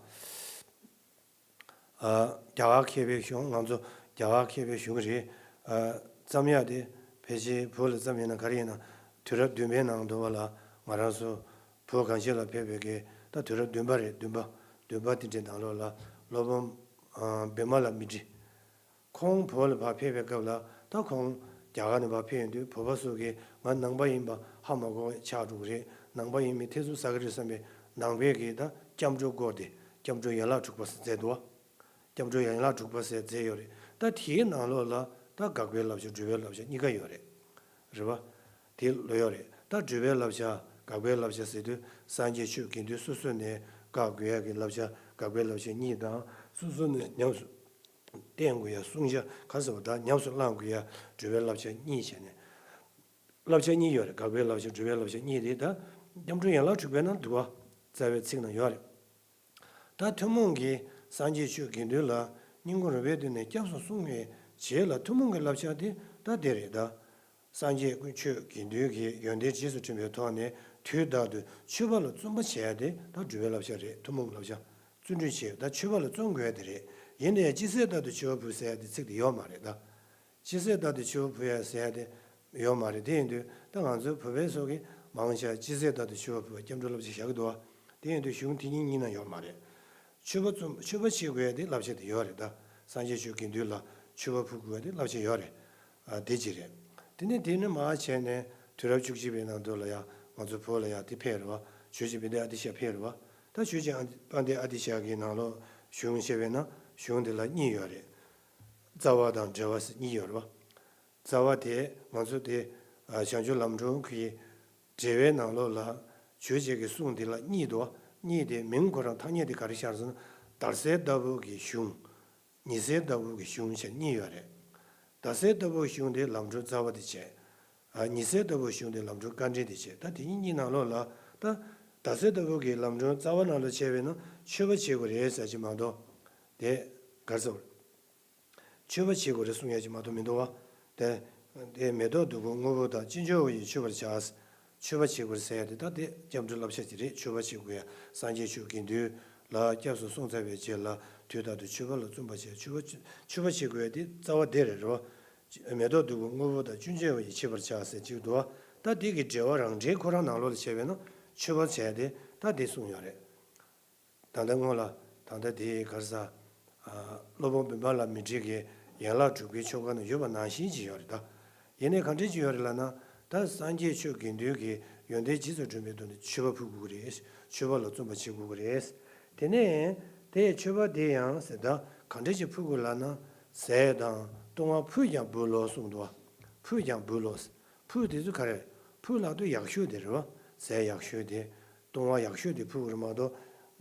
ཨ། རྒྱ་གར་མཁས་པའི་གཞུང་། ང་ཚོ་རྒྱ་གར་མཁས་པའི་གཞུང་རེད། ཨ། རྩོམ་ཡག་དེ་ཕལ་ཆེར་བོད་ལ་རྩོམ་ཡིན་ན་ག་རེ་ཡིན་ན། དུས་རབས་བདུན་པའི་ནང་དུ་བ་ལ་ང་རང་ཚོ་བོད་གངས་ཅན་ལ་ཕེབས་པའི་གི་ད་དུས་རབས་བདུན་པ་རེད། བདུན་པ། བདུན་པ་དེ་འདྲའི་ནང་ལོགས་ལ་སློབ་དཔོན། ཨ། བི་མ་ལ་མི་ཏྲི། ཁོང་བོད་ལ་ཕར་ཕེབས་པའི་སྐབས་ལ། ད་ཁོང་རྒྱ་གར་ནས་ཕར་ཕེབས་ཡོང་དུས་བོད་པ་ཚོ་གིས་ང་ནང་པ་ཡིན་པ་ཧ་མ་གོ་བ་ཆགས་འགྲོ་གི་རེད། ནང་པ་ཡིན་མིན་ཐེ་ཚོམ་ཟ་གི་རེད་བསམ་པའི་ནང་པའི་གི་ད་སྐྱབས་འགྲོའི་སྐོར་དེ་སྐྱབས་འགྲོའི་ཡན་ལག་དྲུག་པ་ཟེར་མཛད་འདུག་བ། སྐྱབས་འགྲོའི་ཡན་ལག་དྲུག་པ་ཟེར་མཛད་ཡོད་རེད། ད་དེའི་ནང་ལོགས་ལ་ད་དགག་པའི་བསླབ་བྱ་སྒྲུབ་པའི་བསླབ་བྱ་གཉིས་ཀ་ཡོད་རེད། རེད་བ། དེ་ལོས་ཡོད་རེད། ད་སྒྲུབ་པའི་བསླབ་བྱ་དགག་པའི་བསླབ་བྱ་ཟེར་དུས་སངས་རྒྱས་ཆོས་དགེ་འདུན་སོ་སོ་ནས་བཀག་དགོས་ཡ་གི་བསླབ་བྱ་དགག་པའི་བསླབ་བྱ་གཉིས་དང་། སོ་སོ་ནས་ཉམས་སུ་བསྟན་དགོས་ཡ་བསྲུང་བྱ། ག་རེ་ཟེར་བ། ད་ཉམས་སུ་བླང་དགོས་ཡ་སྒྲུབ་པའི་བསླབ་བྱ་གཉིས་བྱས་ནས། བསླབ་བྱ་གཉིས་ཡོད་རེད། དགག་པའི་བསླབ་བྱ་སྒྲུབ་པའི་བསླབ་བྱ་གཉིས་རེད། ད་སྐྱབས་འགྲོའི་ཡན་ལག་དྲུག་པའི་ནང་འདུག་བ། རྩ་བའི་ཚིག་ནང་ཡོད་རེད། ད་ཐུན་མོང་གིས་སངས་རྒྱས་ཆོས་དགེ་འདུན་ལ་སྙིང་ཁོང་རུས་པའི་གཏིང་ནས་སྐྱབས་སུ་སོང་བའི་རྗེས་ལ་ཐུན་མོང་གི་བསླབ་བྱ་དེ་ད་དེ་རེད་ད། སངས་རྒྱས་ཀྱི་ཆོས་དགེ་འདུན་གྱི་ཡོན་ཏན་རྗེས་སུ་དྲན་པའི་ཐོག་ནས་དུས་རྟག་ཏུ་མཆོད་པ་ལ་བརྩོན་པ་བྱེད་ཡ་དེ་ད་སྒྲུབ་པའི་བསླབ་བྱ་རེད། ཐུན་མོང་གི་བསླབ་བྱ། བརྩོན་འགྲུས་བྱེད། ད་མཆོད་པ་ལ་བརྩོན་དགོས་ཡ་དེ་རེད། ཡིན་ནའི་ཅི་ཟེར་ལྟར་དུ་མཆོད་པ་ཕུལ་ཟེར་ཡ་དེ་ཚིག་དེ་ཡོད་མ་རེད་ད། ཅི་ཟེར་ལྟར་དུ་མཆོད་པ་ཕུལ་ཡ་ཟེར་ཡ་དེ་ཡོད་མ་རེད། དེ་ཡིན་དུས་ད་ང་ཚོའི་བོད་པའི་ཚོ་གིས་མང་ཆེ་ཅི་ཟེར་ལྟར་དུ་མཆོད་པ་ཕུལ་བ་སྐྱབས་འགྲོའི་བསླབ་བྱ་བཞག་གི་འདུག་བ། དེ་ཡིན་དུས་གཞུང་དེ་གཉིས་གཉིས་ན་ཡོད་མ་རེད། མཆོད་པ་བརྩོན། མཆོད་པ་བྱེད་དགོས་ཡ་དེ་བསླབ་བྱ་དེ་ཡོད་རེད་ད། སངས་རྒྱས་ཆོས་དགེ་འདུན་ལ་མཆོད་པ་ཕུལ་དགོས་ཡ་དེ་བསླབ་བྱ་ཡོད་རེད། ཨ། དེ་གཅིག་རེད། དེ་ནས་དེ་ནས་མར་བྱས་ནས་དུས་རབས་བཅུ་གཅིག་པའི་ནང་དུ་ལ་ཡ་ང་ཚོ་བོད་ལ་ཡ་དེ་ཕེབས་རེད་བ། ཆོས་རྗེ་དཔལ་ལྡན་ཨ་ཏི་ཤ་ཕེབས་རེད་བ། ད་ཆོས་རྗེ་ཨ་དཔལ་ལྡན་ཨ་ཏི་ཤ་གི་ནང་ལོགས་གཞུང་བཤད་པས་ན་གཞུང་དེ་ལ་གཉིས་ཡོད་རེད། རྩ་བ་དང་འགྲེལ་བ་ཟེར་གཉིས་ཡོད་རེད་བ། རྩ་བ་དེ་ང་ཚོ་དེ། ཨ། བྱང་ཆུབ་ལམ་སྒྲོན་གྱི་འགྲེལ་པའི་ནང་ལོགས་ལ་ཆོས་རྗེ་གི་གསུང་དེ་ལ་གཉིས་འདུག་བ། གཉིས་དེ་མིང་ཁོ་རང་ཐ་སྙད་དེ་ག་རེ་ཤར་སོང་ན། དར་སྲས་ལྟ་བུ་གི་གཞུང་། ཉི་ཟེར་ལྟ་བུ་གི་གཞུང་བྱས་གཉིས་ཡོད་རེད། དར་སྲས་ལྟ་བུ་གཞུང་དེ་ལམ་སྒྲོན་རྩ་བ་དེ་བྱས། ཨ། ཉི་ཟེར་ལྟ་བུ་གཞུང་དེ་ལམ་སྒྲོན་དཀའ་འགྲེལ་དེ་བྱས། ད་དེ་གཉིས་གཉིས་ནང་ལོགས་ལ་ད་དར་སྲས་ལྟ་བུ་གི་ལམ་སྒྲོན་རྩ་བ་ནང་ལ་བྱས་པས་ན་མཆོད་པ་བྱེད་དགོས་རེད་ཟེར་གྱི་མ་གཏོགས། དེ་ག་རེ་ཟེར། མཆོད་པ་བྱེད་དགོས་རེད་གསུང་ཡ་ཅིག་མ་གཏོགས་མི་འདུག་བ། དེ། དེ་མེ་ཏོག་བདུག་སྤོས་དངོས་པོ་དང་། ཅི་འབྱོར་བ་ཡིས་མཆོད་པར་བྱ། མཆོད་པ་བྱེད་དགོས་རེད་ཟེར་ཡ་དེ་ད་དེ་སྐྱབས་འགྲོའི་བསླབ་བྱ་ཅིག་རེད། མཆོད་པ་བྱེད་དགོས་ཡ། སངས་རྒྱས་ཆོས་དགེ་འདུན་ལ་སྐྱབས་སུ་སོང་ཚར་བའི་རྗེས་ལ་དུས་རྟག་ཏུ་མཆོད་པ་ལ་བརྩོན་པ་བྱས། མཆོད་པ། མཆོད་པ་བྱེད་དགོས་ཡ་དེ་རྩ་བ་དེ་རེད་རོ། མེ་ཏོག་བདུག་སྤོས་དངོས་པོ་དང་། ཅི་འབྱོར་བ་ཡིས་བྱེད་པར་བྱ་ཟེར་གཅིག་འདུག་བ། ད་དེ་གི་འགྲེལ་བ་རང་འགྲེལ་ཁོ་རང་ནང་ལོགས་ལ་བྱས་པས་ན་མཆོད་པ་བྱས་ཏེ་ད་དེ་གསུངས་ཡོད་རེད། ད་ལྟ་སྔོན་ལ་ད་ལྟ་དེ་ག་རེ་ཟ། ཨ། སློབ་དཔོན་བི་མ་ལ་མི་ཏྲི་གི་ཡན་ལག་དྲུག་པའི་ཆོ་ག་ནང་ཡོད་པ་ནང་བཞིན་ཅིག་ཡོད་རེད་ད། ཡིན་ནའི་ག་འདྲས་ཅིག་ཡོད་རེད་ལབ་ན། ད་སངས་རྒྱས་ཆོས་དགེ་འདུན་གྱི་ཡོན་ཏན་རྗེས་སུ་དྲན་པའི་དོན་དུ་མཆོད་པ་ཕུལ་དགོས་ཀྱི་རེད། མཆོད་པ་ལ་བརྩོན་པ་བྱེད་དགོས་ཀྱི་རེད། དེ་ནས་དེ་མཆོད་པ་དེ་ཡང་ཟེར། ད་ག་འདྲས་ཅིག་ཕུལ་དགོས་ལབ་ན། ཟས་དང་བཏུང་བ་ཕུལ་ཀྱང་འབུལ་ལོ་གསུངས་འདུག་བ། ཕུལ་ཀྱང་འབུལ་ལོ། ཕུལ་དེ་ཚོ་ག་རེ། ཕུལ་ལབ་དུས་ཡག་ཤོས་དེ་རེད་བ། ཟས་ཡག་ཤོས་དེ། བཏུང་བ་ཡག་ཤོས་དེ་ཕུལ་དགོས་རེད་མ་གཏོགས།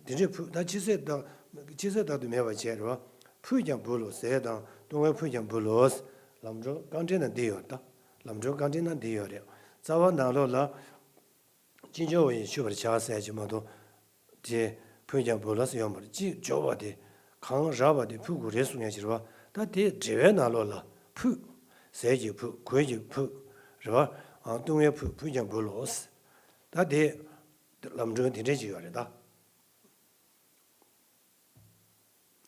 དེ་འདྲས་ཕུལ་ད་ཅི་ཟེར་ད། ཅི་ཟེར་ལྟར་དུ་མེད་པ་བྱས་རེད་བ། ཕུལ་ཀྱང་འབུལ་ལོ། ཟས་དང་བཏུང་བ་ཕུལ་ཀྱང་འབུལ་ལོ། ལམ་སྒྲོན་རྐང་འགྲེལ་ན་འདི་ཡོད་ད། ལམ་སྒྲོན་རྐང་འགྲེལ་ན་འདི་ཡོད་རེད། རྩ་བ་ནང་ལོགས་ལ། ཅི་འབྱོར་བ་ཡིས་མཆོད་པར་བྱ་ཟེར་གྱི་མ་གཏོགས། དེ་ཕུལ་ཀྱང་འབུལ་ལོ་ཟེར་ཡོད་མ་རེད། ཅི་འབྱོར་བ་དེ་གང་རག་པ་དེ་ཕུལ་དགོས་རེད་གསུང་ཡ་ཅིག་རེད་བ། ད་དེ་འགྲེལ་པའི་ནང་ལོགས་ལ་ཕུལ། ཟས་ཀྱི་ཕུལ། གོས་ཀྱི་ཕུལ། རེད་བ། ཨ། བཏུང་བའི་ཕུལ། ཕུལ་ཀྱང་འབུལ་ལོ། ད་དེ་ལམ་སྒྲོན་དེ་འདྲས་ཅིག་ཡོད་རེད་ད།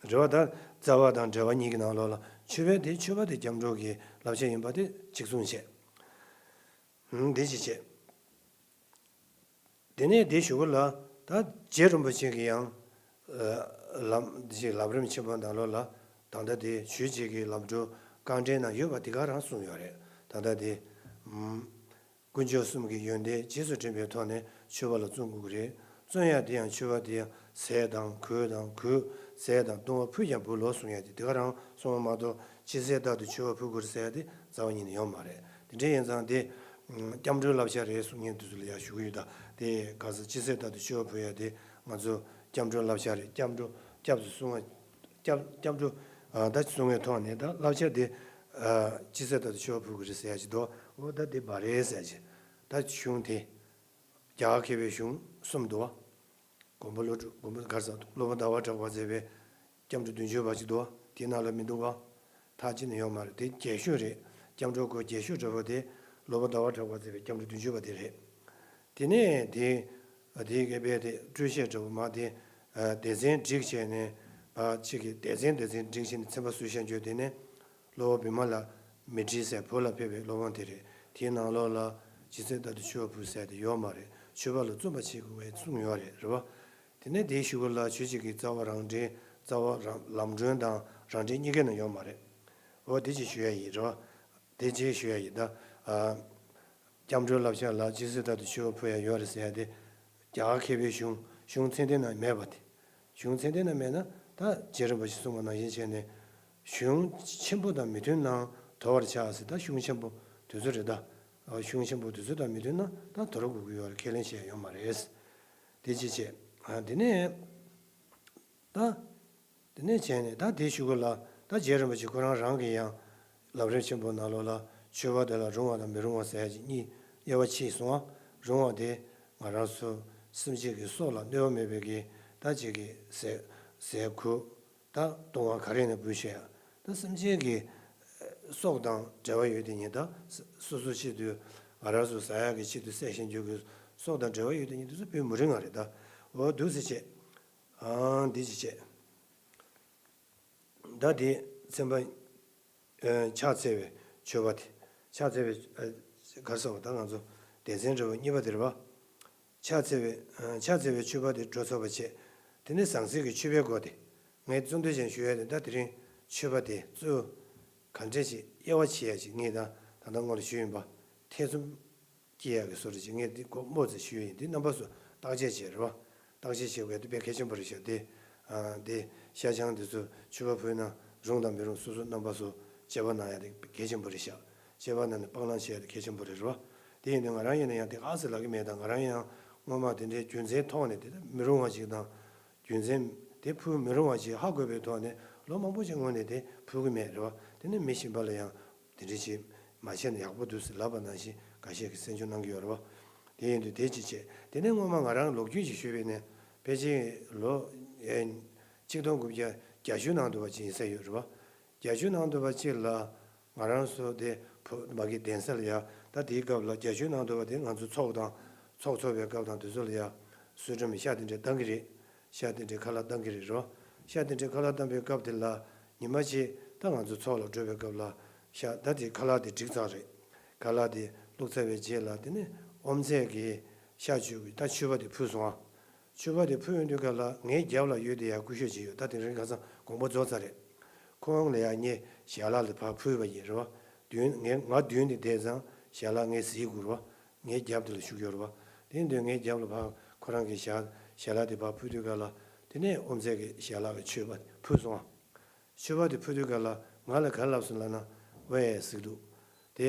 རེད་བ། ད་རྩ་བ་དང་འགྲེལ་པ་གཉིས་ཀྱི་ནང་ལོགས་ལ་མཆོད་པའི་དེ་མཆོད་པ་དེ་སྐྱབས་འགྲོ་གི་བསླབ་བྱ་ཡིན་པ་དེ་གཅིག་མཚུངས་བྱས། ཧུམ། འདི་ཅི་བྱེད། དེ་ནས་དེ་ཞུ་གི་ལ། ད་རྗེ་རིན་པོ་ཆེ་གིས་ཡང་ལམ་འདི་ཅིག་ལམ་རིམ་ཆེན་པོ་ནང་ལོགས་ལ་ད་ལྟ་དེ་ཆོས་བྱེད་ཀྱི་ལམ་སྒྲོན་རྐང་འགྲེལ་ནང་ཡོད་པ་དེ་ག་རང་གསུངས་ཡོད་རེད། ད་ལྟ་དེ་དཀོན་མཆོག་གསུམ་གྱི་ཡོན་ཏན་རྗེས་སུ་དྲན་པའི་ཐོག་ནས་མཆོད་པ་ལ་བརྩོན་དགོས་ཀྱི་རེད། བརྩོན་ཡ་དེ་ཡང་མཆོད་པ་དེ་ཡང་ཟས་དང་གོས་དང་གོས་ཟས་དང་བཏུང་བ་ཕུལ་ཀྱང་ཕུལ་ལོ་གསུང་ཡ་དེ་དེ་ག་རང་གསུངས་པ་མ་གཏོགས་ཇི་སྲིད་རྟག་ཏུ་མཆོད་པ་ཕུལ་དགོས་ཟེར་ཡ་དེ་རྩ་བ་ཉིད་ནས་ཡོད་མ་རེད། དེ་འདྲ་ཡིན་ཙང་དེ་སྐྱབས་འགྲོའི་བསླབ་བྱ་རེད་གསུང་མཁན་དེ་ཚོ་ལ་ཡང་ཞུ་གི་ཡོད། ད་དེ་ག་ས་ཇི་སྲིད་རྟག་ཏུ་མཆོད་པ་ཕུལ་ཡ་དེ་ང་ཚོ་སྐྱབས་འགྲོའི་བསླབ་བྱ་རེད། སྐྱབས་འགྲོ་སྐྱབས་སུ་སོང་བ་སྐྱབས་སྐྱབས་འགྲོ་ད་གསུང་བའི་ཐོག་ནས་ད་བསླབ་བྱ་དེ་ཇི་སྲིད་རྟག་ཏུ་མཆོད་པ་ཕུལ་དགོས་རེད་ཟེར་ཡ་ཅིག་འདུག་འོ་ད་དེ་མ་རེད་ཟེར་ཡ་ཅིག་ད་གཞུང་དེ་རྒྱ་གར་མཁས་པའི་གཞུང་གསུམ་འདུག་བ། མགོན་པོ་བློ་གྲོས་མགོན་པོ་ག་རེ་ཟེར་སློབ་དཔོན་ཟླ་བ་གྲགས་པ་མཛད་པའི་སྐྱབས་འགྲོ་བདུན་ཅུ་པ་ཅིག་འདུག་བ། དེའི་ནང་ལ་མི་འདུག་བ། ཐག་ཅི་ནས་ཡོང་མ་རེད། དེ་རྒྱས་ཤོས་རེད། སྐྱབས་འགྲོ་སྐོར་རྒྱས་ཤོས་འདྲ་པོ་དེ་སློབ་དཔོན་ཟླ་བ་གྲགས་པ་མཛད་པའི་སྐྱབས་འགྲོ་བདུན་ཅུ་པ་དེ་རེད། དེ་ནས་དེ་དེའི་སྐད་པའི་དེ་སྤྲོས་བཤད་འདྲ་པོ་མ་དེ་སྡེ་ཚན་བསྒྲིགས་བྱས་ནས་ཨ་གཅིག་གི་སྡེ་ཚན་སྡེ་ཚན་བསྒྲིགས་བྱས་ནས་ཚན་པ་སུ་བཤད་རྒྱུ་དེ་ནས། སློབ་དཔོན་བི་མ་ལ་མི་ཏྲི་ཟེར་བོད་ལ་ཕེབས་པའི་སློབ་དཔོན་དེ་རེད། དེའི་ནང་ལོགས་ལ་ཇི་སྲིད་རྟག་ཏུ་མཆོད་པ་ཕུལ་ཟེར་དེ་ཡོད་མ་རེད། མཆོད་པ་ལ་བརྩོན་པ་བྱེད་དགོས་པའི་གསུངས་ཡོད་རེད། རེད་བ། དེ་ནས་དེའི་གཞུག་གུ་ལ་ཆོས་བྱེད་ཀྱི་རྩ་བ་རང་འགྲེལ་རྩ་བ་རང་ལམ་སྒྲོན་དང་རང་འགྲེལ་གཉིས་ཀའི་ནང་ཡོད་མ་རེད། འོ་དེ་ཅིག་ཞུ་ཡ་ཡིན། རེད་བ། དེ་ཅིག་ཞུ་ཡ་ཡིན། ད་ཨ། སྐྱབས་འགྲོའི་བསླབ་བྱ་ལ་ཇི་སྲིད་རྟག་ཏུ་མཆོད་པ་ཕུལ་ཡ་ཡོད་རེད་ཟེར་ཡ་དེ། རྒྱ་གར་མཁས་པའི་གཞུང་གཞུང་ཚད་ལྡན་ན་མེད་པ་དེ། གཞུང་ཚད་ལྡན་ན་མེད་ན་ད་རྗེ་རིན་པོ་ཆེས་གསུངས་པ་ནང་བཞིན་བྱས་ནས། གཞུང་ཆེན་པོ་དང་མི་མཐུན་ནའང་དོར་བར་བྱ་ཟེར། ད་གཞུང་ཆེན་པོ་དེ་ཚོ་རེད་ད། གཞུང་ཆེན་པོ་དེ་ཚོ་དང་མི་མཐུན་ན་ད་དོར་དགོས་ཀྱི་ཡོད་རེད། ཁས་ལེན་བྱས་ཡོད་མ་རེད། དེ་ཅི་བྱེད། དེ་ནས་ད། དེ་ནས་བྱས་ནས་ད་དེའི་གཞུག་གུ་ལ་ད་རྗེ་རིན་པོ་ཆེ་ཁོ་རང་རང་གིས་ཡང་ལམ་རིམ་ཆེན་པོ་ནང་ལོགས་ལ་མཆོད་པ་དེ་ལ་རུང་བ་དང་མི་རུང་བ་ཟེར་ཡ་ཅིག་གཉིས་དབྱེ་བ་ཕྱེས་སོང་བ། རུང་བ་དེ་ང་རང་ཚོ་སེམས་ཅན་གྱི་སྲོག་ལ་གནོད་པ་མེད་པའི་གི་ད་ཅིག་གི་ཟས་ཟས་གོས་ད་བཏུང་བ་ག་རེ་ནས་འབུལ་བྱས་ཡ། ད་སེམས་ཅན་གྱི་སྲོག་དང་འབྲེལ་བ་ཡོད་དེ་ཉིད་ད་སོ་སོ་ཆེད་དུ་ང་རང་ཚོ་ཟ་ཡག་གི་ཆེད་དུ་བསད་བཞིན་རྒྱུ་གི་སྲོག་དང་འབྲེལ་བ་ཡོད་དེ་ཉིད་དེ་ཚོ་འབུལ་མི་རུང་བ་རེད་ད། འོ་འདུག་སེ་བྱས། ཨང་འདི་ཅི་བྱེད། ད་འདི་ཚན་པ། ཨ་ཕྱག་འཚལ་བའི་མཆོད་པ་དེ། ཕྱག་འཚལ་བའི་ཨ་ག་རེ་ཟེར་བ་ད་ང་ཚོ་སྡེ་ཚན་འདྲ་བ་གཉིས་པ་དེ་རེད་བ། ཕྱག་འཚལ་བའི་ཨ་ཕྱག་འཚལ་བའི་མཆོད་པ་དེ་འགྲོ་ཚར་བ་བྱས། དེ་ནས་ཟང་ཟིང་གི་མཆོད་པའི་སྒོ་དེ། ངས་གཙོ་འདོན་བྱས་ཞུ་ཡ་དེ་ད་དེ་རིང་མཆོད་པ་དེ་གཙོ་ག་འདྲས་ཞིག་དབྱེ་བ་ཕྱེ་ཡ་ཞིག་ངས་ད་ད་ལྟ་སྔོན་ལ་ཞུས་ཡིན་པ། ཐེ་ཚོམ་སྐྱེ་ཡག་གི་བཟོ་འདྲ་ཅིག་ངས་འདི་མགོ་རྨོངས་ཚེ་ཞུས་ཡིན། འདི་རྣམ་པ་ཚོ་བརྟག་དཔྱད་བྱེད་རེད་བ། བརྟག་དཔྱད་བྱེད་དགོས་འདི་དཔེ་གལ་ཆེན་པོ་རེད་ཤག་འདི། ཨ་འདི་ཤ་ཆང་འདི་ཚོ་མཆོད་པ་ཕུལ་ན་རུང་དང་མི་རུང་སོ་སོ་རྣམ་པ་ཚོ་དཔྱད་པ་གནང་ཡ་དེ་གལ་ཆེན་པོ་རེད་ཤག་དཔྱད་པ་གནང་ནས་སྤང་བླང་བྱེད་ཡ་དེ་གལ་ཆེན་པོ་རེད་རེད་བ། དེ་ཡིན་དུས་ང་རང་ཡིན་ན་ཡང་དེ་ག་ཚོད་ལབ་ཀྱི་མེད། ད་ང་རང་ཡང་སྔོན་མ་དེ་འདྲའི་རྒྱུ་མཚན་ཐོག་ནས་དེ་མི་རུང་བ་ཞིག་དང་། རྒྱུ་མཚན་དེ་ཕུལ་མི་རུང་བ་ཞིག་ཧ་གོ་བའི་ཐོག་ནས་ལོ་མང་པོ་ཞིག་སྔོན་ནས་དེ་ཕུལ་གི་མེད་རེད་བ། དེ་ནས་མི་གཞན་པ་ལ་ཡང་དེ་འདྲ་ཞིག་མ་བྱས་ན་ཡག་པོ་འདུག་ཟེར་ལབ་པ་ནང་བཞིན་འགའ་ཤས་ཀྱིས་གསན་སྦྱོང་གནང་གི་ཡོད་རེད་བ། དེ་ཡིན་དུས་དེ་ཅི་བྱེད། དེ་ནས་སྔོན་མ་ང་རང་ལོ་རྒྱུས་ཤིག་ཞུས་པས་ནས་ཕལ་ཆེར་ལོ་ཨེ་ཆིག་སྟོང་དགུ་བརྒྱ་བརྒྱད་ཅུ་ནང་དུ་བ་ཅིག་ཡིན་ས་ཡོད་རེད་བ། བརྒྱད་ཅུ་ནང་དུ་བ་ཅིག་ལ། ང་རང་ཚོ་དེ་བོད་མ་གི་གདན་ས་ལ་ཡ། ད་དེའི་སྐབས་ལ་བརྒྱད་ཅུའི་ནང་དུ་བ་དེ་ང་ཚོ་ཚོགས་དང་ཚོགས་འཚོགས་པའི་སྐབས་དང་དེ་ཚོ་ལ་ཡ། གསོལ་ཁྲིམས་ཤ་དེ་འདྲ་བཏང་གི་རེད། ཤ་དེ་འདྲ་ཁ་ལག་བཏང་གི་རེད་རོ། ཤ་དེ་འདྲ་ཁ་ལག་བཏང་པའི་སྐབས་དེ་ལ་ཉི་མ་གཅིག་ད་ང་ཚོ་ཚོགས་ལ་འགྲོ་བའི་སྐབས་ལ་ཤ་ད་དེ་ཁ་ལག་དེ་འགྲིག་ཚར་རེད། ཁ་ལག་དེ་བླུགས་ཚར་བའི་རྗེས་ལ་དེ་ནས་ཨོམ་ཚད་ཀྱི་ཤ་བཅུ་གི་ད་མཆོད་པ་དེ་ཕུལ་སོང་ཨ། མཆོད་པ་དེ་ཕུལ་ཡོང་དུས་སྐབས་ལ་ངའི་རྒྱབ་ལ་ཡོད་དེ་ཡ་སྐུ་ཞབས་ཅིག་ཡོད། ད་དེ་རིང་ཁ་སང་དགོངས་པ་རྫོགས་ཚར་རེད། ཁོང་ལ་ཡ་ངས་ཞལ་ལག་དེ་ཕར་ཕུལ་བ་ཡིན་རེད་བ། མདུན་ངས་ང་མདུན་དེ་བསྡད་ཙང་ཞལ་ལག་ངས་གཟིགས་དགོས་རེད་བ། ངའི་རྒྱབ་དེ་ལ་བཞུགས་ཡོད་རེད་བ། དེ་ཡིན་དུས་ངའི་རྒྱབ་ལ་ཕར་ཁོ་རང་གི་ཞལ་ཞལ་ལག་དེ་ཕར་ཕུལ་དུས་སྐབས་ལ་དེ་ནས་ཨོམ་ཚད་ཀྱི་ཞལ་ལག་གི་མཆོད་པ་ཕུལ་སོང་ཨ། མཆོད་པ་དེ་ཕུལ་དུས་སྐབས་ལ་ང་ལ་ག་རེ་ལབ་སོང་ལབ་ན། ཝེ་ཟེར་གི་འདུག་དེ་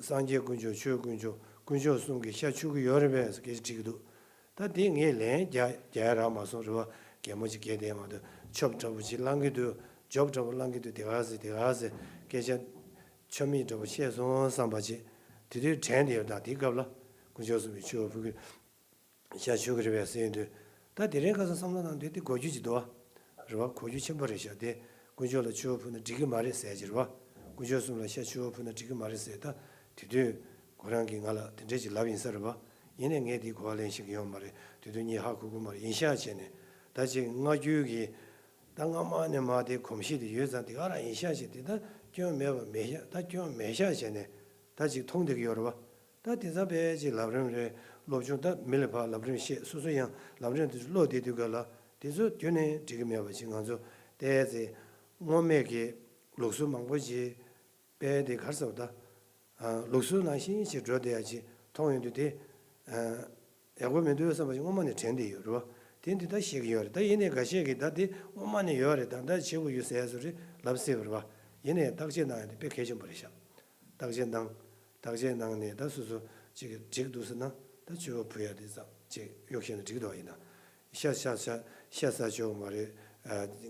སངས་རྒྱས་དཀོན་མཆོག་ཆོས་དཀོན་མཆོག་དཀོན་མཆོག་གསུམ་གྱི་ཤ་མཆོད་ཀྱི་ཡོད་རེད་པས་ཟེར་སྐད་ཆ་དྲིས་ཀྱི་འདུག་ད་དེ་ངས་ལན་རྒྱག་རྒྱག་ཡ་རག་མ་སོང་རེད་བ། གད་མོ་ཅིག་བགད་བསྡད་མ་གཏོགས་ཆོབ་འདྲ་པོ་ཅིག་བླང་གི་འདུག་ཇོབ་འདྲ་པོ་བླང་གི་འདུག་དེ་ག་ཟེར་དེ་ག་ཟེར་སྐད་ཆ་ཆོ་མེད་འདྲ་པོ་བཤད་སོང་བསམ་པ་ཅིག་དེ་དུས་དྲན་བསྡད་ཡོད། ད་དེའི་སྐབས་ལ་དཀོན་མཆོག་གསུམ་གྱི་མཆོད་པ་ཕུལ་གི་ཤ་མཆོད་ཀྱི་རེད་པས་ཟེར་དུས། ད་དེ་རིང་ཁ་སང་བསམ་བློ་བཏང་དུས་དེ་གོ་རྒྱུ་ཅིག་འདུག་བ། རེད་བ། གོ་རྒྱུ་ཆེན་པོ་རེད་ཤག་དེ་དཀོན་མཆོག་ལ་མཆོད་པ་ཕུལ་ན་འགྲིག་གི་མ་རེད་ཟེར་གྱི་རེད་བ། དཀོན་མཆོག་གསུམ་ལ་ཤ་མཆོད་པ་ཕུལ་ན་འགྲིག་གི་མ་རེད་ཟེར། ད་དེ་དུས་ཁོ་རང་གིས་ང་ལ་དེ་འདྲས་ཅིག་ལབ་ཡིན་ས་རེད་བ། ཡིན་ནའི་ངས་དེ་གོ་བ་ལེན་ཤེས་ཀྱི་ཡོད་མ་རེད། དེ་དུས་གཉིད་ཧ་གོ་གི་མ་རེད། ཡིན་ཤག་བྱས་ནས་ད་ཅིག་སྔ་འགྱུར་གྱི་ད་སྔ་མ་ནས་མ་དེ་གོམས་གཤིས་དེ་ཡོད་ཙང་དེ་ག་རང་ཡིན་ཤག་བྱས། དེ་ད་སྐྱོན་མེད་པ་མེད་ཤག་ད་སྐྱོན་མེད་ཤག་བྱས་ནས་ད་ཅིག་མཐོང་བསྡད་ཀྱི་ཡོད་རེད་བ། ད་དེང་སང་ཕལ་ཆེར་ལམ་རིམ་རེད། སློབ་སྦྱོང་ད་མི་ལ་ཕར་ལམ་རིམ་བཤད། སོ་སོ་ཡང་ལམ་རིམ་དེ་ཚོ་བློ་བདེ་དུས་ག་ལ་དེ་ཚོ་ཁྱོན་ནས་འགྲིག་གི་མེད་པ་ཅིག་ང་ཚོ་ཏོག་ཙམ་སྔོན་མེད་ཀྱི་ལུགས་སྲོལ་མང་པོ་ཅིག་དཔེ་དེ་ག་རེ་ཟེར་བ་ད། ལུགས་སྲོལ་ནང་བཞིན་ཞིག་འགྲོ་བསྡད་ཡ་ཅིག་མཐོང་ཡོང་དུས་དེ། ཡག་པོ་མི་འདུག་བསམ་པ་ཞིག་སྔོན་མ་ནས་དྲན་བསྡད་ཡོད་རེད་བ། དེ་འདི་ལྟ་ཤེས་ཀྱི་ཡོད་རེད། ད་ཡིན་ནའི་འགའ་ཤས་ཀྱིས་ད་དེ་སྔོན་མ་ནས་ཡོད་རེད། ད་ད་བྱེད་དགོས་ཡོད་ཟེར་ཡ་ཚོ་རེད་ལབ་སྲིད་པ་རེད་བ། ཡིན་ནའི་བརྟག་དཔྱད་གནང་ཡ་དེ་དཔེ་གལ་ཆེན་པོ་རེད་ཤག་བརྟག་དཔྱད་གནང་། བརྟག་དཔྱད་གནང་ནས་ད་སོ་སོ་ཅིག་གིས་འགྲིག་འདུག་ཟེར་ན་ད་མཆོད་པ་ཕུལ་ཡ་དེ་ཙམ་ཅིག་གཡོག་བྱས་ན་འགྲིག་འདུག་ཡིན་ན། ཤ་ཤ་ཤ་ཤ་ཟ་ཆོག་མ་རེད།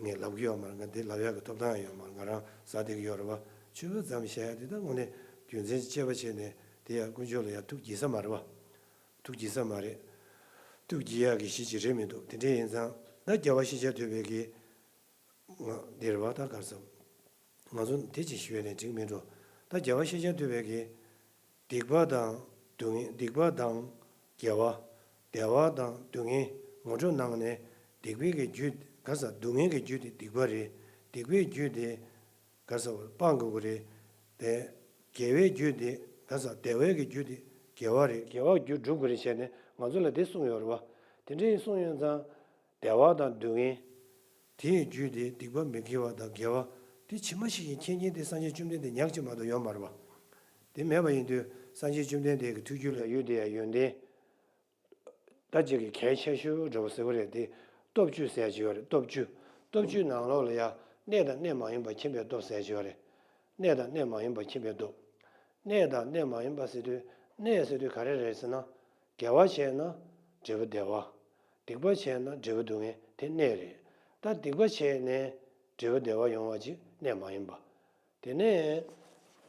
ངས་ལབ་ཀྱི་ཡོད་མ་རེད། ང་འདི་ལབ་ཡག་གི་ཐོབ་ཐང་ཡོད་མ་རེད། ང་རང་ཟ་བསྡད་ཀྱི་ཡོད་རེད་བ། མཆོད་པ་ཙམ་བྱ་ཡ་དེ་ད་དངོས་གནས་རྒྱུ་མཚན་དཔྱད་པ་བྱས་ནས་དེ་ཡ་དཀོན་མཆོག་ལ་ཡ་ཐུགས་དགྱེས་ས་མ་རེད་བ། ཐུགས་དགྱེས་ས་མ་རེད། ཐུགས་དགྱེས་ཡག་གི་གཞི་ཅིག་རེད་མི་འདུག་དེ་འདྲ་ཡིན་ཙང་ད་རྒྱལ་བ་ཤེས་བྱ་ཐུབ་པའི་གི་ང་འདིར་བ་ད་གར་སོང་། ང་ཚོ་དེ་ཅིག་ཞུས་ནས་འགྲིག་མིན་འགྲོ། ད་རྒྱལ་བ་ཤེས་བྱ་ཐུབ་པའི་གི་སྡིག་པ་དང་སྡུག་བསྔལ། སྡིག་པ་དང་དགེ་བ། བདེ་བ་དང་སྡུག་བསྔལ་ངོ་སྤྲོད་གནང་ནས། སྡིག་པའི་གི་རྒྱུ་ག་ས་སྡུག་བསྔལ་གྱི་རྒྱུ་དེ་སྡིག་པ་རེད། སྡིག་པའི་རྒྱུ་དེ་ག་ས་སྤང་དགོས་ཀྱི་རེད། དེ་དགེ་བའི་རྒྱུ་དེ་ག་ས་བདེ་བའི་གི་རྒྱུ་དེ་དགེ་བ་རེད། དགེ་བ་རྒྱུ་སྒྲུབ་དགོས་རེད་བྱས་ནས་ང་ཚོ་ལ་དེ་གསུངས་ཡོད་རེད་བ། དེ་འདྲའི་གསུངས་ཡོད་ཙང་། བདེ་བ་དང་སྡུག་བསྔལ། དེའི་རྒྱུ་དེ་སྡིག་པ་མི་དགེ་བ་དང་དགེ་བ། དེ་ཇི་མ་ཞིག་ཡིན་མཁྱེན་མཁན་དེ་སངས་རྒྱས་བཅོམ་ལྡན་འདས་ཉག་གཅིག་མ་གཏོགས་ཡོད་མ་རེད་བ། དེ་མེད་པ་ཡིན་དུས་སངས་རྒྱས་བཅོམ་ལྡན་འདས་ཀྱི་ཐུགས་རྒྱུད་ལ་ཡོད་དེ་ཡ་ཡོན་ཏན། ད་ཅིག་གི་གལ་ཆེ་ཤོས་འདྲ་བོ་ཟེར་བ་རེད་དེ། སྟོབས་བཅུ་ཟེར་གྱི་ཡོད་རེད། སྟོབས་བཅུ། སྟོབས་བཅུའི་ནང་ལོགས་ལ་ཡ་གནས་དང་གནས་མ་ཡིན་པ་མཁྱེན་པའི་སྟོབས་ཟེར་གྱི་ཡོད་རེད། གནས་དང་གནས་མ་ཡིན་པ་མཁྱེན་པའི་སྟོབས། གནས་དང་གནས་མ་ཡིན་པ་ཟེར་དུས་གནས་ཟེར་དུས་ག་རེ་རེད་ཟེར་ན། དགེ་བ་བྱས་ན་འབྲས་བུ་བདེ་བ། སྡིག་པ་བྱས་ན་འབྲས་བུ་སྡུག་བསྔལ་དེ་གནས་རེད། ད་སྡིག་པ་བྱས་ནས་འབྲས་བུ་བདེ་བ་ཡོང་བ་ཅིག་གནས་མ་ཡིན་པ། དེ་ནས་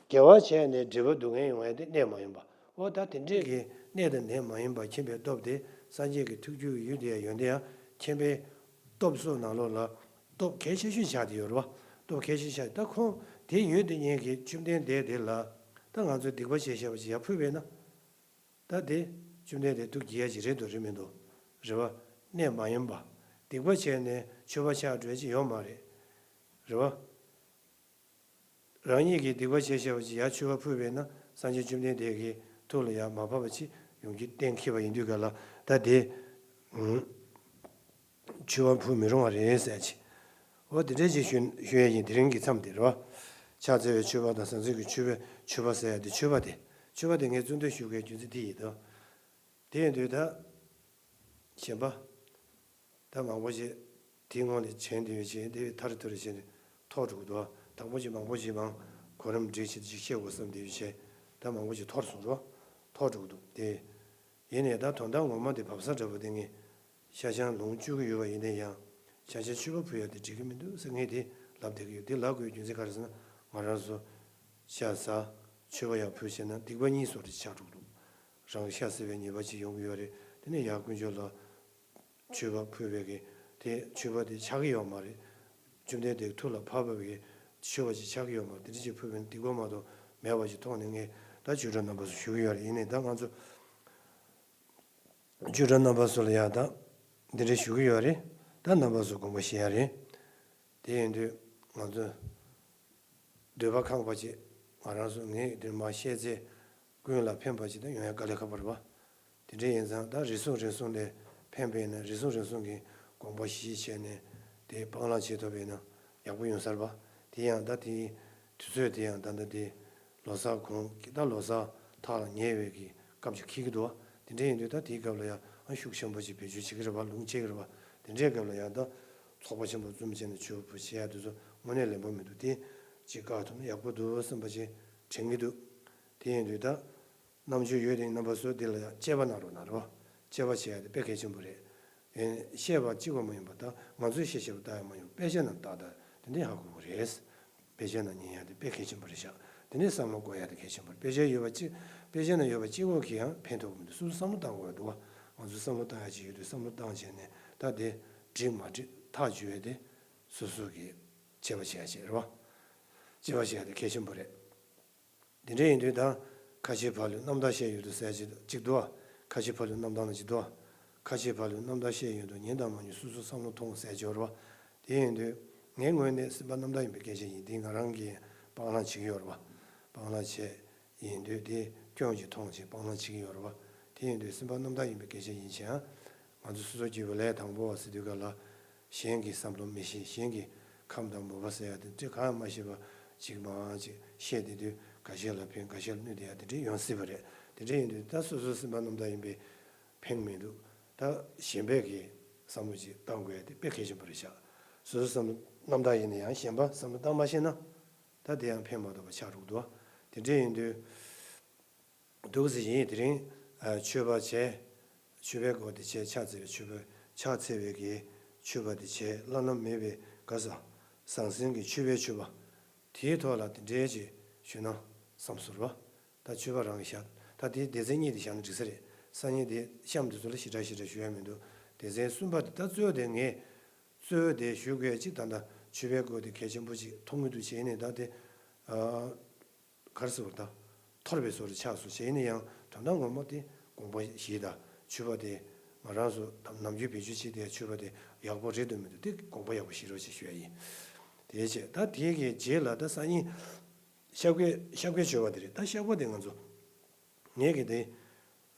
དགེ་བ་བྱས་ནས་འབྲས་བུ་སྡུག་བསྔལ་ཡོང་བ་དེ་གནས་མ་ཡིན་པ། འོ་ད་དེ་འདྲས་ཀྱི་གནས་དང་གནས་མ་ཡིན་པ་མཁྱེན་པའི་སྟོབས་དེ་སངས་རྒྱས་ཀྱི་ཐུགས་རྒྱུད་ཀྱི་ཡུལ་དེ་ཡང་ཡོན་ཏན་ཡང་མཁྱེན་པའི་སྟོབས་སོགས་ནང་ལོགས་ལ་སྟོབས་གལ་ཆེ་ཤོས་ཆགས་ཏེ་ཡོད་རེད་བ། སྟོབས་གལ་ཆེ་ཤོས་ཆགས་ད་ཁོང་དེ་ཡོད་དེ་ཉིད་ཀྱི་བཅོམ་ལྡན་འདས་དེ་ལ་ད་ང་ཚོས་སྡིག་པ་བྱས་བྱས་པ་ཅིག་ཡར་ཕུལ་བས་ན། ད་དེ་བཅོམ་ལྡན་འདས་ཐུགས་དགྱེས་ཡ་ཅིག་རེད་འདུག་རེད་མི་འདུག་རེད་བ། གནས་མ་ཡིན་པ། སྡིག་པ་བྱས་ནས་མཆོད་པ་ཆགས་འགྲོ་ཡ་ཅིག་ཡོད་མ་རེད། རེད་བ། རང་ཉིད་ཀྱིས་སྡིག་པ་བྱས་བྱས་པ་ཅིག་ཡར་མཆོད་པ་ཕུལ་བས་ན་སངས་རྒྱས་བཅོམ་ལྡན་འདས་ཀྱི་ཐུགས་ལ་ཡང་མ་བབས་པ་ཅིག་ཡོང་རྒྱུ་གཏན་འཁེལ་བ་ཡིན་དུས་ག་ལ་ད་དེ། མཆོད་པ་ཕུལ་མི་རུང་བ་རེད་ཟེར་ཅིག་འོ་དེ་འདྲའི་ཅིག་ཞུ་ཞུ་ཡས་ཡིན། དེ་རིང་གི་མཚམས་དེ་རེད་བ། ཕྱག་འཚལ་བའི་མཆོད་པ་དང་ཟང་ཟིང་གི་མཆོད་པའི་མཆོད་པ་ཟེར་ཡ་དེ་མཆོད་པ་དེ། མཆོད་པ་དེ་ངས་བརྩོན་འགྲུས་ཞུ་དགོས་རྒྱུ་མཚན་དེ་ཡིན་དོ། དེ་ཡིན་དུས་ད། གཞན་པ། ད་མང་པོ་ཞིག་དེའི་སྔོན་ལ་བྱས་འདི་ཡོད་བྱས་དེ་ཐར་ཐུར་བྱས་ནས་ཐོར་འགྲོ་གི་འདུག་དང་པོ་ཞིག་མང་པོ་ཞིག་མང་གོ་རིམ་སྒྲིག་བྱས་ཅིག་བཤད་དགོས་བསམ་འདི་ཡོད་བྱས་ད་མང་པོ་ཞིག་ཐོར་སོང་འགྲོ། ཐོར་འགྲོ་གི་འདུག་དེ། ཡིན་ནའི་ད་དོན་དག་ངོ་མ་དེ་བབས་ས་འདྲ་པོ་དེ་ངས་ཤ་ཆང་ལོངས་སྤྱོད་ཀྱི་ཡོད་པ་ཡིན་ན་ཡང་ཤ་ཆང་མཆོད་པ་ཕུལ་ཡ་དེ་འགྲིག་གི་མི་འདུག་ཟེར་ངས་དེ་ལབ་བསྡད་ཀྱི་ཡོད། དེ་ལབ་དགོས་རྒྱུ་མཚན་ག་རེ་ཟེར་ན་ང་རང་ཚོ་ཤ་ཟ་མཆོད་པ་ཡང་ཕུལ་བྱས་ན་སྡིག་པ་གཉིས་སོགས་དེ་ཆགས་འགྲོ་གི་འདུག་རང་ཤ་ཟ་བའི་ཉེས་པ་ཅིག་ཡོང་གི་ཡོད་རེད། དེ་ནས་ཡར་དཀོན་མཆོག་ལ་མཆོད་པ་ཕུལ་བའི་གི་དེ་མཆོད་པ་དེ་ཆགས་ཀྱི་ཡོད་མ་རེད། བཅོམ་ལྡན་འདས་ཐུགས་ལ་བབས་པའི་གི་མཆོད་པ་ཅིག་ཆགས་ཀྱི་ཡོད་མ་རེད། དེ་འདྲ་ཅིག་ཕུལ་བའི་སྡིག་པ་མ་གཏོགས་མེད་པ་ཅིག་མཐོང་ནས་ངས་ད་ཆོས་གྲོགས་རྣམ་པ་ཚོ་ཞུ་གི་ཡོད་རེད། ཡིན་ནའི་ད་ང་ཚོ་ཆོས་གྲོགས་རྣམ་པ་ཚོ་ལ་ཡང་ད་འདི་འདྲ་ཞུ་གི་ཡོད་རེད། ད་རྣམ་པ་ཚོ་དགོངས་པ་བཞེས་ཡ་རེད། དེ་ཡིན་དུས་ང་ཚོ་འདོད་པ་ཁེངས་པ་ཅིག་ང་རང་ཚོ་ངས་འདིར་མར་བཤད་ཚེ་ཀུན་ལ་ཕན་པ་ཅིག་ད་ཡོང་ཡ་དཀའ་ལས་ཁག་པོ་རེད་པ། དེ་འདྲ་ཡིན་ཙང་ད་རེ་ཟུང་རེ་ཟུང་ལས་ཕན་པ་ཡིན་ན་རེ་ཟུང་རེ་ཟུང་གིས་དགོངས་པ་བཞེས་བྱས་ནས་དེ་སྤང་བླང་བྱེད་ཐུབ་པ་ཡིན་ན་ཡག་པོ་ཡོང་ས་རེད་པ། དེ་ཡང་ད་དེ་དུས་ཚོད་དེ་ཡང་ད་ལྟ་དེ་ལོ་གསར་གོང་གི་ད་ལོ་གསར་ཐག་ལ་ཉེ་བའི་གི་སྐབས་ཅིག་འཁེལ་གྱི་འདུག་པ། དེ་འདྲ་ཡིན་དུས་ད་དེའི་སྐབས་ལ་ཡང་ཨ་ཤུགས་ཆེན་པོ་ཅིག་བེད་སྤྱོད་བྱེད་ཀྱི་རེད་པ། ལུང་བྱེད་ཀྱི་རེད་པ། དེ་འདྲའི་སྐབས་ལ་ཡང་ད་ཚོགས་པ་ཆེན་པོ་བཙུགས་བྱས་ནས་ཆོས་ཕུལ་བྱེད་ཡ་དེ་ཚོ་དངོས་གནས་ལན་པོ་མི་འདུག་དེ་ཅིག་བཀག་ཐུབ་ན་ཡག་པོ་འདུག་བསམ་པ་ཅིག་དྲན་གྱི་འདུག་དེ་ཡིན་དུས་ད། རྣམ་དཔྱོད་ཡོད་དེ་རྣམ་པ་ཚོ་འདི་ལ་ཡང་དཔྱད་པ་གནང་རོགས་གནང་རོགས། དཔྱད་པ་བྱེད་ཡ་དེ་དཔེ་གལ་ཆེན་པོ་རེད། ཡང་བཤད་པ་གཅིག་པ་མ་ཡིན་པ་ད་ང་ཚོས་བཤད་བཤད་པ་ལྟ་ཡ་མ་ཡིན་པ་དཔེ་ཆ་ནང་ལྟ་ལྟ་དེ་འདྲས་ཧ་གོ་གི་རེད། དཔེ་ཆ་ནང་ཉན་ཡ་དེ་དཔེ་གལ་ཆེན་པོ་རེད་ཤག་དེ་ནས་བསམ་བློ་འཁོར་ཡ་དེ་གལ་ཆེན་པོ་རེད། དཔེ་ཆ་ཡོད་པ་གཅིག་དཔེ་ཆ་ནང་ཡོད་པ་གཅིག་པོ་གིས་ཡང་ཕན་ཐོགས་ཀྱི་མི་འདུག་སོ་སོ་བསམ་བློ་བཏང་དགོས་ཡ་འདུག་བ། ང་ཚོས་བསམ་བློ་བཏང་ཡ་ཅིག་ཡོད་དུས་བསམ་བློ་བཏང་བྱས་ནས་ད་དེ་འགྲིག་མ་འགྲིག་ཐག་གཅོད་ཡ་དེ་སོ་སོ་གིས་དཔྱད་པ་བྱེད་ཡ་ཅིག་རེད་བ། དཔྱད་པ་བྱེད་ཡ་དེ་གལ་ཆེན་པོ་རེད། དེ་འདྲ་ཡིན་དུས་ད་ཁ་ཆེའི་ཕ་ལུས་རྣམ་དག་བཤད་ཡོད་དོ་ཟེར་གྱི་གཅིག་འདུག་ཨ། ཁ་ཆེའི་ཕ་ལུས་རྣམ་དག་ལ་གཅིག་འདུག་ཨ། ཁ་ཆེའི་ཕ་ལུས་རྣམ་དག་བཤད་ཡོད་དོ་ཉན་དང་མ་ཉན་སོ་སོ་བསམ་བློ་ཐོངས་ཟེར་གྱི་ཡོད་རེད་བ། དེ་ཡིན་དུས་ངའི་ངོས་ནས་སེམས་པ་རྣམ་དག་ཡིན་པའི་སྐད་ཆ་ཡིན། དེ་ང་རང་གིས་སྤང་བླང་བྱེད་ཀྱི་ཡོད་རེད་བ། སྤང་བླང་བྱས་ཡིན་དུས་དེ་སྐྱོན་གྱིས་མཐོང་བྱས་སྤང་བླང་བྱེད་ཀྱི་ཡོད་རེད་བ། དེ་ཡིན་དུས་སེམས་པ་རྣམ་དག་ཡིན་པའི་སྐད་ཆ་ཡིན་ཕྱིན། ང་ཚོ་སོ་སོ་སྐྱེ་བོ་ལས་དང་པོ་བ་ཟེར་དུས་ག་ལ། གཞན་གྱི་བསམ་བློ་མི་ཤེས། གཞན་གྱི་ཁམས་དང་མོས་པ་ཟེར་ཡ་དེ་འདྲ་གང་ཡང་མ་ཤེས་པ་ཅིག་མང་ཅིག་བཤད་བསྡད་དུས། འགའ་ཤས་ལ་ཕན། འགའ་ཤས་ལ་གནོད་བསྡད་ཡ་དེ་འདྲ་ཡོང་སྲིད་པ་རེད། དེ་འདྲ་ཡིན་དུས་ད་སོ་སོ་སེམས་པ་རྣམ་དག་ཡིན་པའི་ཕན་མི་འདུག་ད་གཞན་པས་ཀྱི་བསམ་བློ་ཅིག་བཏང་དགོས་ཡ་དེ་དཔེ་གལ་ཆེན་པོ་རེད་ཤག་སོ་སོ་བསམ་བློ་རྣམ་དག་ཡིན་ན་ཡང་གཞན་པ་བསམ་བློ་བཏང་མ་ཤེས་ན། ད་དེ་ཡང་ཕན་མ་ཐོགས་པ་ཆགས་འགྲོ་གི་འདུག་དེ་འདྲ་ཡིན་དུས། འདུག་ཟེར་བཞིན། དེ་རིང་ཨ་མཆོད་པ་བྱས། མཆོད་པའི་སྒོ་དེ་བྱས། ཕྱག་འཚལ་བའི་མཆོད་པ། ཕྱག་འཚལ་བའི་གི་མཆོད་པ་དེ་བྱས། བླ་ན་མེད་པའི་ག་ས་ཟང་ཟིང་གི་མཆོད་པའི་མཆོད་པ་དེའི་ཐོག་ལ་དེ་འདྲའི་ཅིག་ཞུས་ན་བསམ་སོང་བ། ད་མཆོད་པ་རང་གི་བཞག་ད་དེ་སྡེ་ཚན་གཉིས་དེ་བཞག་ན་འགྲིག་ས་རེད། སང་ཉིན་དེ་གཤམ་དེ་ཚོ་ལ་ཞེ་དྲག་ཞེ་དྲག་ཞུ་ཡ་མི་འདུག་སྡེ་ཚན་གསུམ་པ་དེ། ད་གཙོ་བོ་དེ་ངས་གཙོ་བོ་དེ་ཞུ་དགོས་ཅིག་ད་ལྟ་མཆོད་པའི་སྒོ་དེ་གལ་ཆེན་པོ་ཅིག་མཐོང་གི་འདུག་བྱས་ནས། ད་དེ་ཨ། ག་རེ་ཟེར་བ། ད་འཐོར་བའི་བཟོ་འདྲ་ཆགས་སོང་། བྱས་ནས་ཡང་དོན་དག་ངོ་མ་དེ་དགོངས་པ་བཞེས་དང་། མཆོད་པ་དེ་ང་རང་ཚོ་ནམ་རྒྱུན་བེད་སྤྱོད་བྱེད་བསྡད་མཆོད་པ་དེ་ཡག་པོ་རེད་འདུག་མི་འདུག་དེ་དགོངས་པ་ཡག་པོ་བཞེས་རོགས་ཞེས་ཞུ་ཡ་ཡིན། དེ་བྱས། ད་དེ་གི་རྗེས་ལ་ད་སང་ཉིན་བཤགས་པའི་བཤགས་པའི་མཆོད་པ་དེ་རེད། ད་བཤགས་པ་དེ་ང་ཚོ་ངས་གི་དེ་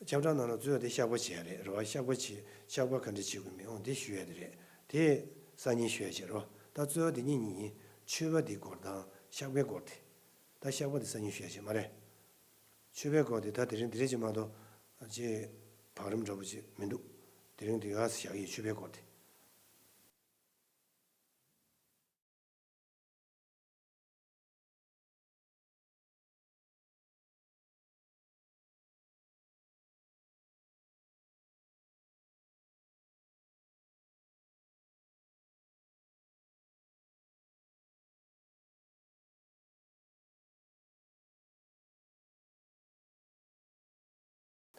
ཁྱབ་བསྒྲགས་ནང་ལ་གཙོ་བོ་དེ་བཤགས་པ་བྱེད་ཡ་རེད། རེད་བ། བཤགས་པ་བྱེད། བཤགས་པ་ག་འདྲ་བྱེད་དགོས་མིན་འོང་དེ་ཞུ་ཡ་དེ་རེད། དེ་སང་ཉིན་ཞུ་ཡ་བྱེད་རོགས། ད་གཙོ་བོ་དེ་གཉིས་གཉིས་ཡིན། མཆོད་པ་དེའི་སྐོར་དང་བཤགས་པའི་སྐོར་དེ། ད་བཤགས་པ་དེ་སང་ཉིན་ཞུ་ཡ་བྱེད་མ་རེད། མཆོད་པའི་སྐོར་དེ་ད་དེ་རིང་དེ་རིང་ཅིག་མ་གཏོགས་ཅིག་བང་རིམ་འདྲ་པོ་ཅིག་མི་འདུག་དེ་རིང་དེ་ག་ས་བཞག་ཡིན། མཆོད་པའི་སྐོར་དེ།